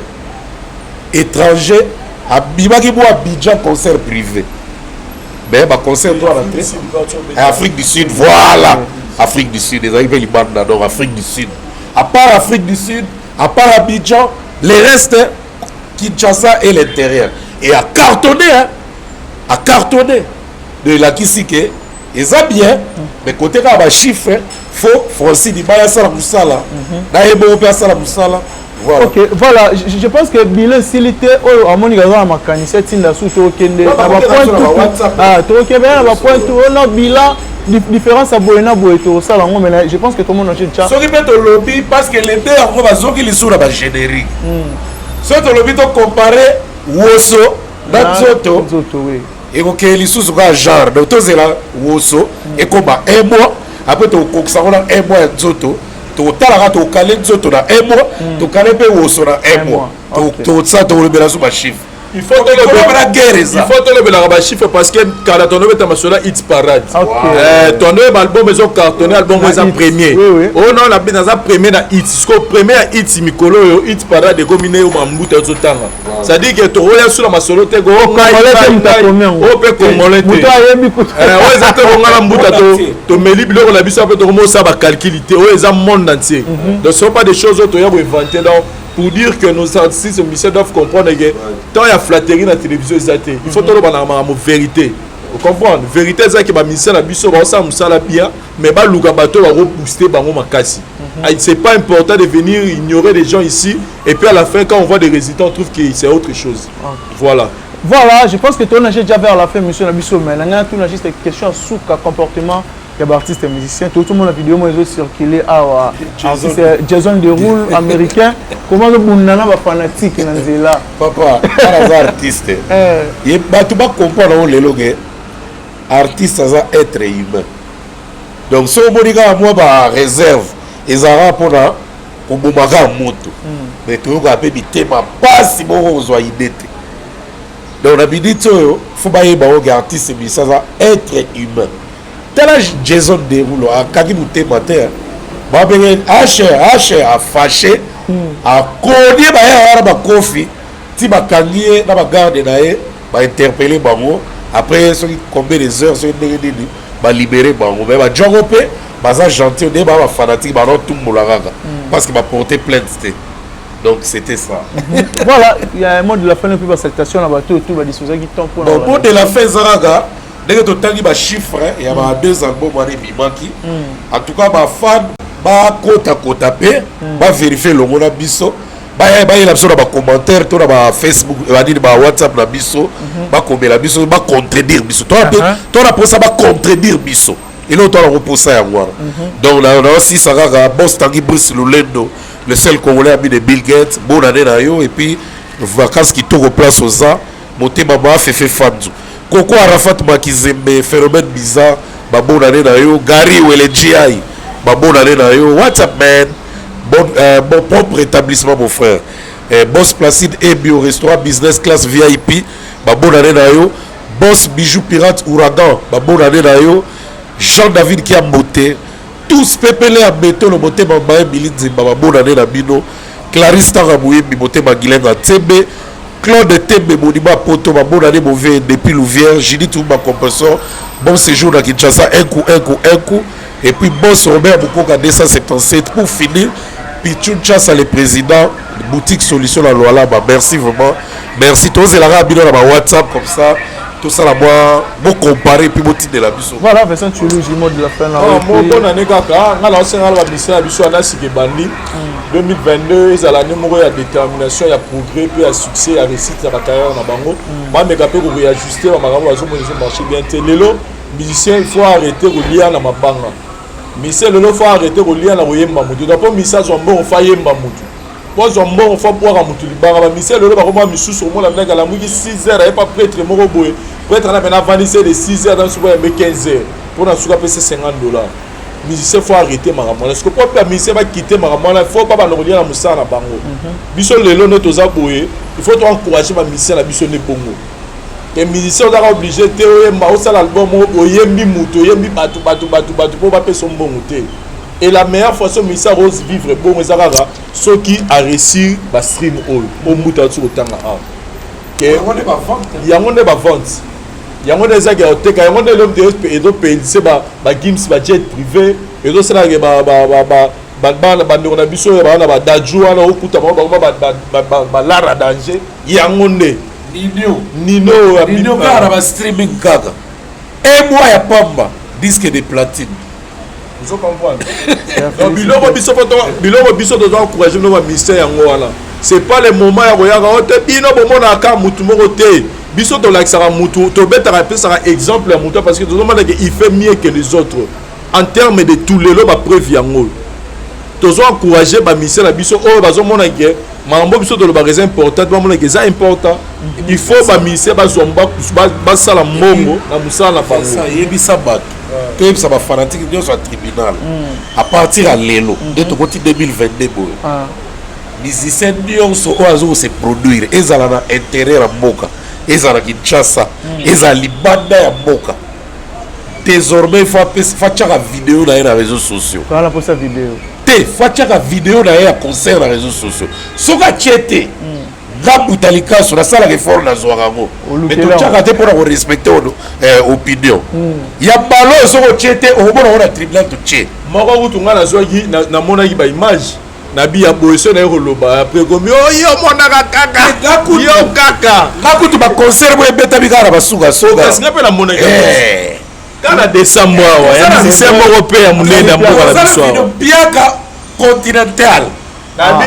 étranger abimaki mwa Abidjan, concert privé, mais baconcert to wana te. Afrique du Sud, voilà, Afrique du Sud ezalaki mpe libanda. Donc Afrique du Sud, à part Afrique du Sud, à part Abidjan, les restes Kinshasa et l'intérieur, et a cartonné, hein, a cartonné. Donc elakisi ke eza bien, mais côté kaka bachiffre, faut Francis Dibaya asala mosala na ye bongo mpe asala mosala, voilà. Ok, voilà, je pense que bilan esili te. Oyo amoni aza na makanisi etinda su, tokende na bapoint, tokende na bapoint oyo na bilan, différence ya boye na boye, tokosala yango. Mais je pense que tomona cha Soki mpe tolobi, parce que les deux yango bazoki lisusu na bagénérique, soki tolobi tocompare woso na nzoto, ekokende lisusu kaka genre. Donc tozela woso ekoma un mois, après tokokisa ngo na un mois ya nzoto. Tokotalaka, tokale nzoto na un mois, tokale mpe woso na un mois, tosala, tokolobela so bachiffre. Il faut tolobela guerre eza. Il faut tolobelaka bachiffre, parce que kala tondobeta masolo ya hit parade, tondoyeba album ezocartonne, album eza premier oyo nao naza premier na hit. Siko premier ya hit, mikolo oyo hit parade ekomi ne yo mambuta ozotanga, c'est-à-dire que tokoya su na masolo te oyo mpe congolais te, oyo eza te konga na mbuta tomeli biloko na biso mpe tokomosala bacalcul te, oyo eza monde entier. Donc ce sont pas des choses oyo toya koinventer. Donc pour dire que nos artistes musiciens doivent comprendre que tant ya flatterie na télévision eza te, il faut toloba na makambo vérité, comprendre vérité ezaki. Bamusicien na biso baosala mosala bien, mais baluka bato bakobooste bango makasi. C'est pas important de venir ignorer les gens ici et puis à la fin, quand on voit des résultats, on trouve que c'est autre chose, voilà. Voilà, je pense que toza déjà vers la fin, monsieur na biso, mais nanga tuna juste question suka, comportement ya baartiste et musicien. Tout le monde, la vidéo mo ezo circuler awa, artiste Jason Derulo américain, comment ozobunda na bafanatique na nzela? Papa, wana aza artiste. Ye bato bacomprendre yango lelo ke artiste aza être humain. Donc soki omoni kaka mwa baréserve, ezalaka mpona koboma kaka moto, mais toyokaka mpe mitema mpasi moko kozwa ide te. Donc na minute oyo, faut bayeba oyo artiste musicien aza être humain. Tala Jason Derulo, akangi motema te, babenge h h afâché, akonie baya wana bakofi ti bakangi ye na bagarde na ye, bainterpelle bango. Après soki combien des heures, soki ndenge nini, balibere bango. Mais bajongo mpe baza gentil nde baa bafanatique, banaotumbola kaka parce que baporte plainte te. Donc c'était ça. Voilà, il y a un mot de la fin et puis basalutation na bato oyo badisposaki temps mpona. Bon, mot de la fin eza kaka ndenge totangi bachiffre ya ba deux album wana ebimaki. En tout cas, bafan bakotakota mpe baverifie elongo na biso, bayela biso na bacommentaire to na bafacebook, banini, bawhatsapp na biso, bakomela biso, bacontredire biso. To na mposa bacontredire biso, eloko to nango mposa yango wana. Donc naosisa kaka boss Tangi Brice Lulendo, le seul Congolais ami de Bill Gates, bonne année na yo et puis vacances kitoko place oza. Motema maafefe fanzu koko Arafat Makizembe, phénomène bizarre, babonne année na yo. Gary Wele gi, babonne année na yo. What's up man, bon propre établissement, mon frère, boss Placide Ebio, restaurant business class VIP, babonne année na yo. Boss Bijou Pirate Ouragan, babonne année na yo. Jean David Kiambote. tous. Pepele ya Betolo, motema baye Bili Nzimba, babonane na bino. Clarisse Tanga Moyembi, motema Gilenga Ntembe, Claude Tembe Monima Poto, babonane mauvais depuis Louvière. Judith Oumba Compressor, bon séjour na Kinshasa, un coup, un coup, un coup. Et puis boss Robert Bukoka 277. Pour finir, Pichun Chassa le président, boutique Solution la Lualaba, merci vraiment, merci. Tozelaka bino na ba WhatsApp comme ça, tosala mwa bocompare, puis botindela biso. Voilà, Vincent Toulouse, le mot de la fin là. Ah, mo bonne année kaka. Nga na osengala bamisien na biso ana sika ebandi 2022, ezala année moko ya détermination, ya progrès mpe ya succès, ya réussite ya bacarrière na bango. Bameka mpe koréajuste bamakambo bazomona ezomarche bien te. Lelo musicien, il faut arrêter kolia na mabanga. Musicien lelo, faut arrêter kolia na koyemba motu. Donc mpo musicien azwa mbongo, faut ayemba motu. Po azwa mbongo, faut abwaka motu libanga. Bamusicien lelo bakoma misusu, omona ndenge alamuki 6 heures, ayepa prêtre moko boye, prêtre ana pena avandisi de 6 heures dans suka yambe 15 heures mpona suka apesa 50 $. Musicien faut arrêter makambo wana. Siko po mpe bamusicien bakite makambo wana, faut babanda kolia na mosala na bango. Biso lelo nde toza boye, il faut toencourage bamusicien na biso nde bongo ke musicien ozaka obligé te oyemba, osala album, oyembi motu, oyembi bato, bato, bato, bato mpo bapesa mbongo te. Et la meilleure façon musicien akose vivre bongo eza kaka soki aréussir bastream oyo o mbuta ati kotanga awa ke yango nde bavente, yango nde ezaki ya koteka, yango nde eloko ezopelise bagims, bajet privé, ezosalaka bana bandeko na biso oyo baa na badaju wana, okuta bango bango balara danger, yango nde. Nino. Nino. Nino kaka na bastreaming, kaka un mois ya pamba, disque de platine. Ozo comprendre? Donc biloko biso po biloko biso toza encourage bino bamusicien, yango wana. C'est pas le moment ya koyaka o te. Bino bomonaka mutu moko te, biso tolakisaka mutu, tobetaka, epesaka exemple ya mutu, parce que tozomona ke il fait mieux que les autres en terme de tout. Lelo bapreuve yango oyo tozo encourage bamusicien na biso oyo bazomona ke makambo biso tolobaka eza important, bamona ke eza important. Il faut bamusicien bazwa basala mbongo na mosala na bango. Yebisa bato, toyebisa bafanatike nyonso ya tribunal, à partir ya lelo nde tokoti 2022 boye, musicien nyonso oyo aza kose produire, ezala na intérieur ya mboka, ezala na Kinshasa, ezala libanda ya mboka, désormais faut atiaka video na ye na réseaux sociaux. Toala mposa video. Te, faut atiaka video na ye ya concert na réseaux sociaux. Soki atie te, nga buta likaso nasalaka effort, nazwaka yango, mais totiaka te mpona korespecte opinion ya balo oyo. Soki otie te, okomona ngo na tribunal totie. Moko kutu nga nazwaki, namonaki baimage na bi ya boye, so naye koloba après komi oyo omonaka kaka yo kaka. Nga kutu baconcert boye ebetami kaka na basukasuka. Kasi nga mpe namonaki kaka na décembre awa ya musicien moko mpe ya monene ya mboka na biso awa. Piaka continental. Nabi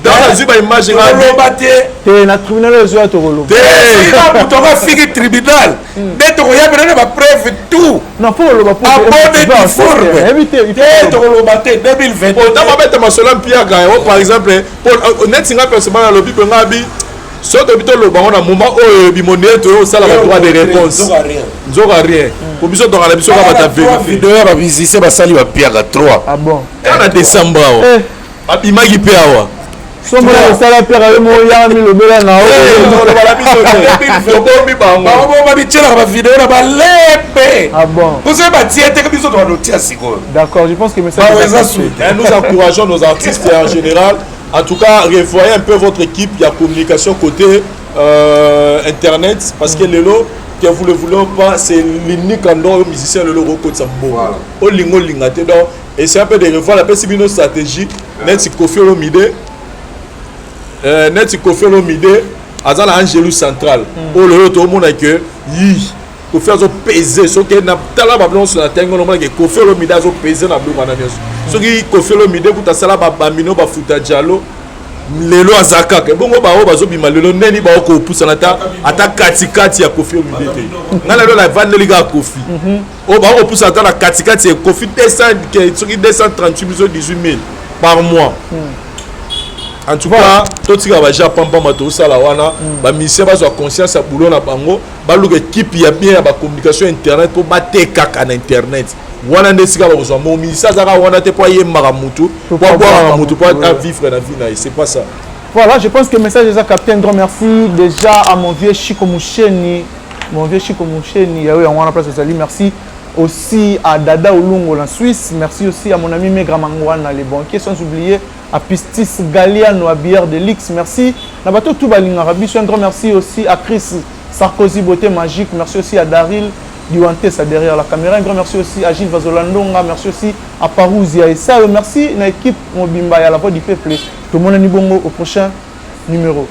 donc nazwi baimage. Toloba te. Te, na tribunal oyo ezoya, tokoloba. Te, moto anga afiki tribunal nde tokoyabela na bapreuve tout. Non, faut koloba. Abone difforme te, tokoloba te 2020. Ota babeta masolo ya mpiaka yango, par exemple neti nga personnellement nalobi mpe nga bi soki toyebi toloba ngo na moment oyo bimondi ete oyo osalaka droit de réponse, nzoka rien, po biso tokala na biso kaka bata vérité. Video ya bamusicien basali bapiaka 3. Ah bon? Kaka na décembre awa babimaki mpe awa. Somona kosala mpiaka, yo moko yanga milobela na toloba na biso te, tobombi bango. Bango moko babitielaka bavideo na balembe. Ah bon? Poso batie te, biso tokanotia sikoyo. D'accord, je pense que message Bah, est eza passé. suite. Et nous encourageons nos artistes en général. En tout cas, revoyez un peu votre équipe. Il y a communication côté internet. Parce que lelo, que vous le voulez ou pas, c'est l'unique endroit où les musiciens le logo côté sambo. Olingo lingate. Donc, essayez un peu de revoir la une stratégie. Net Kofi Olomide. Net Kofi Olomide. Aza na Angelu Central. Oyo lelo tomona ke yi Kofi azopese, soki na tala babiloko nyonso na ntango omona ke Kofi Olomide azopese na biloko wana nyonso. Soki Kofi Olomide kuta asala bamino bafuta jalo, lelo aza kaka ebongo. Baoyo bazobima lelo ndeni bao kopusana ata katikati ya Kofi Olomide te. Ngai lelo navandeli kaka Kofi oyo bao kopusana ata na katikati ya Kofi 200, soki 238 biso 18 000 par mois. En tout cas, totika baja pampamba tosala wana. Bamusicien bazwa conscience ya boulot na bango, baluka équipe ya bien ya bacommunication internet mpo batekaka na internet. Wana nde esika bakozwa mo musicien azaka wana te mpo ayembaka mutu, mpo abwakaka mutu, mpo avivre na vie na ye. C'est pas ça. Voilà, je pense que le message est capté. Un grand merci déjà à mon vieux Chico Moucheni. Mon vieux Chico Moucheni, il y a eu un place aux. Merci. aussi à Dada Olungo la Suisse. Merci aussi à mon ami Megra Mangwana, les banquiers, sans oublier à Pistis Galliano, à Bière de Lix. Merci. Na bato tout balingaka biso. Un grand merci aussi à Chris Sarkozy, Beauté Magique. Merci aussi à Daryl Diwantesa derrière la caméra. Un grand merci aussi à Gilles Vazolandonga. Merci aussi à Parousia et ça. Merci à l'équipe Mobimba et à la voix du peuple. Tout le monde bongo au prochain numéro.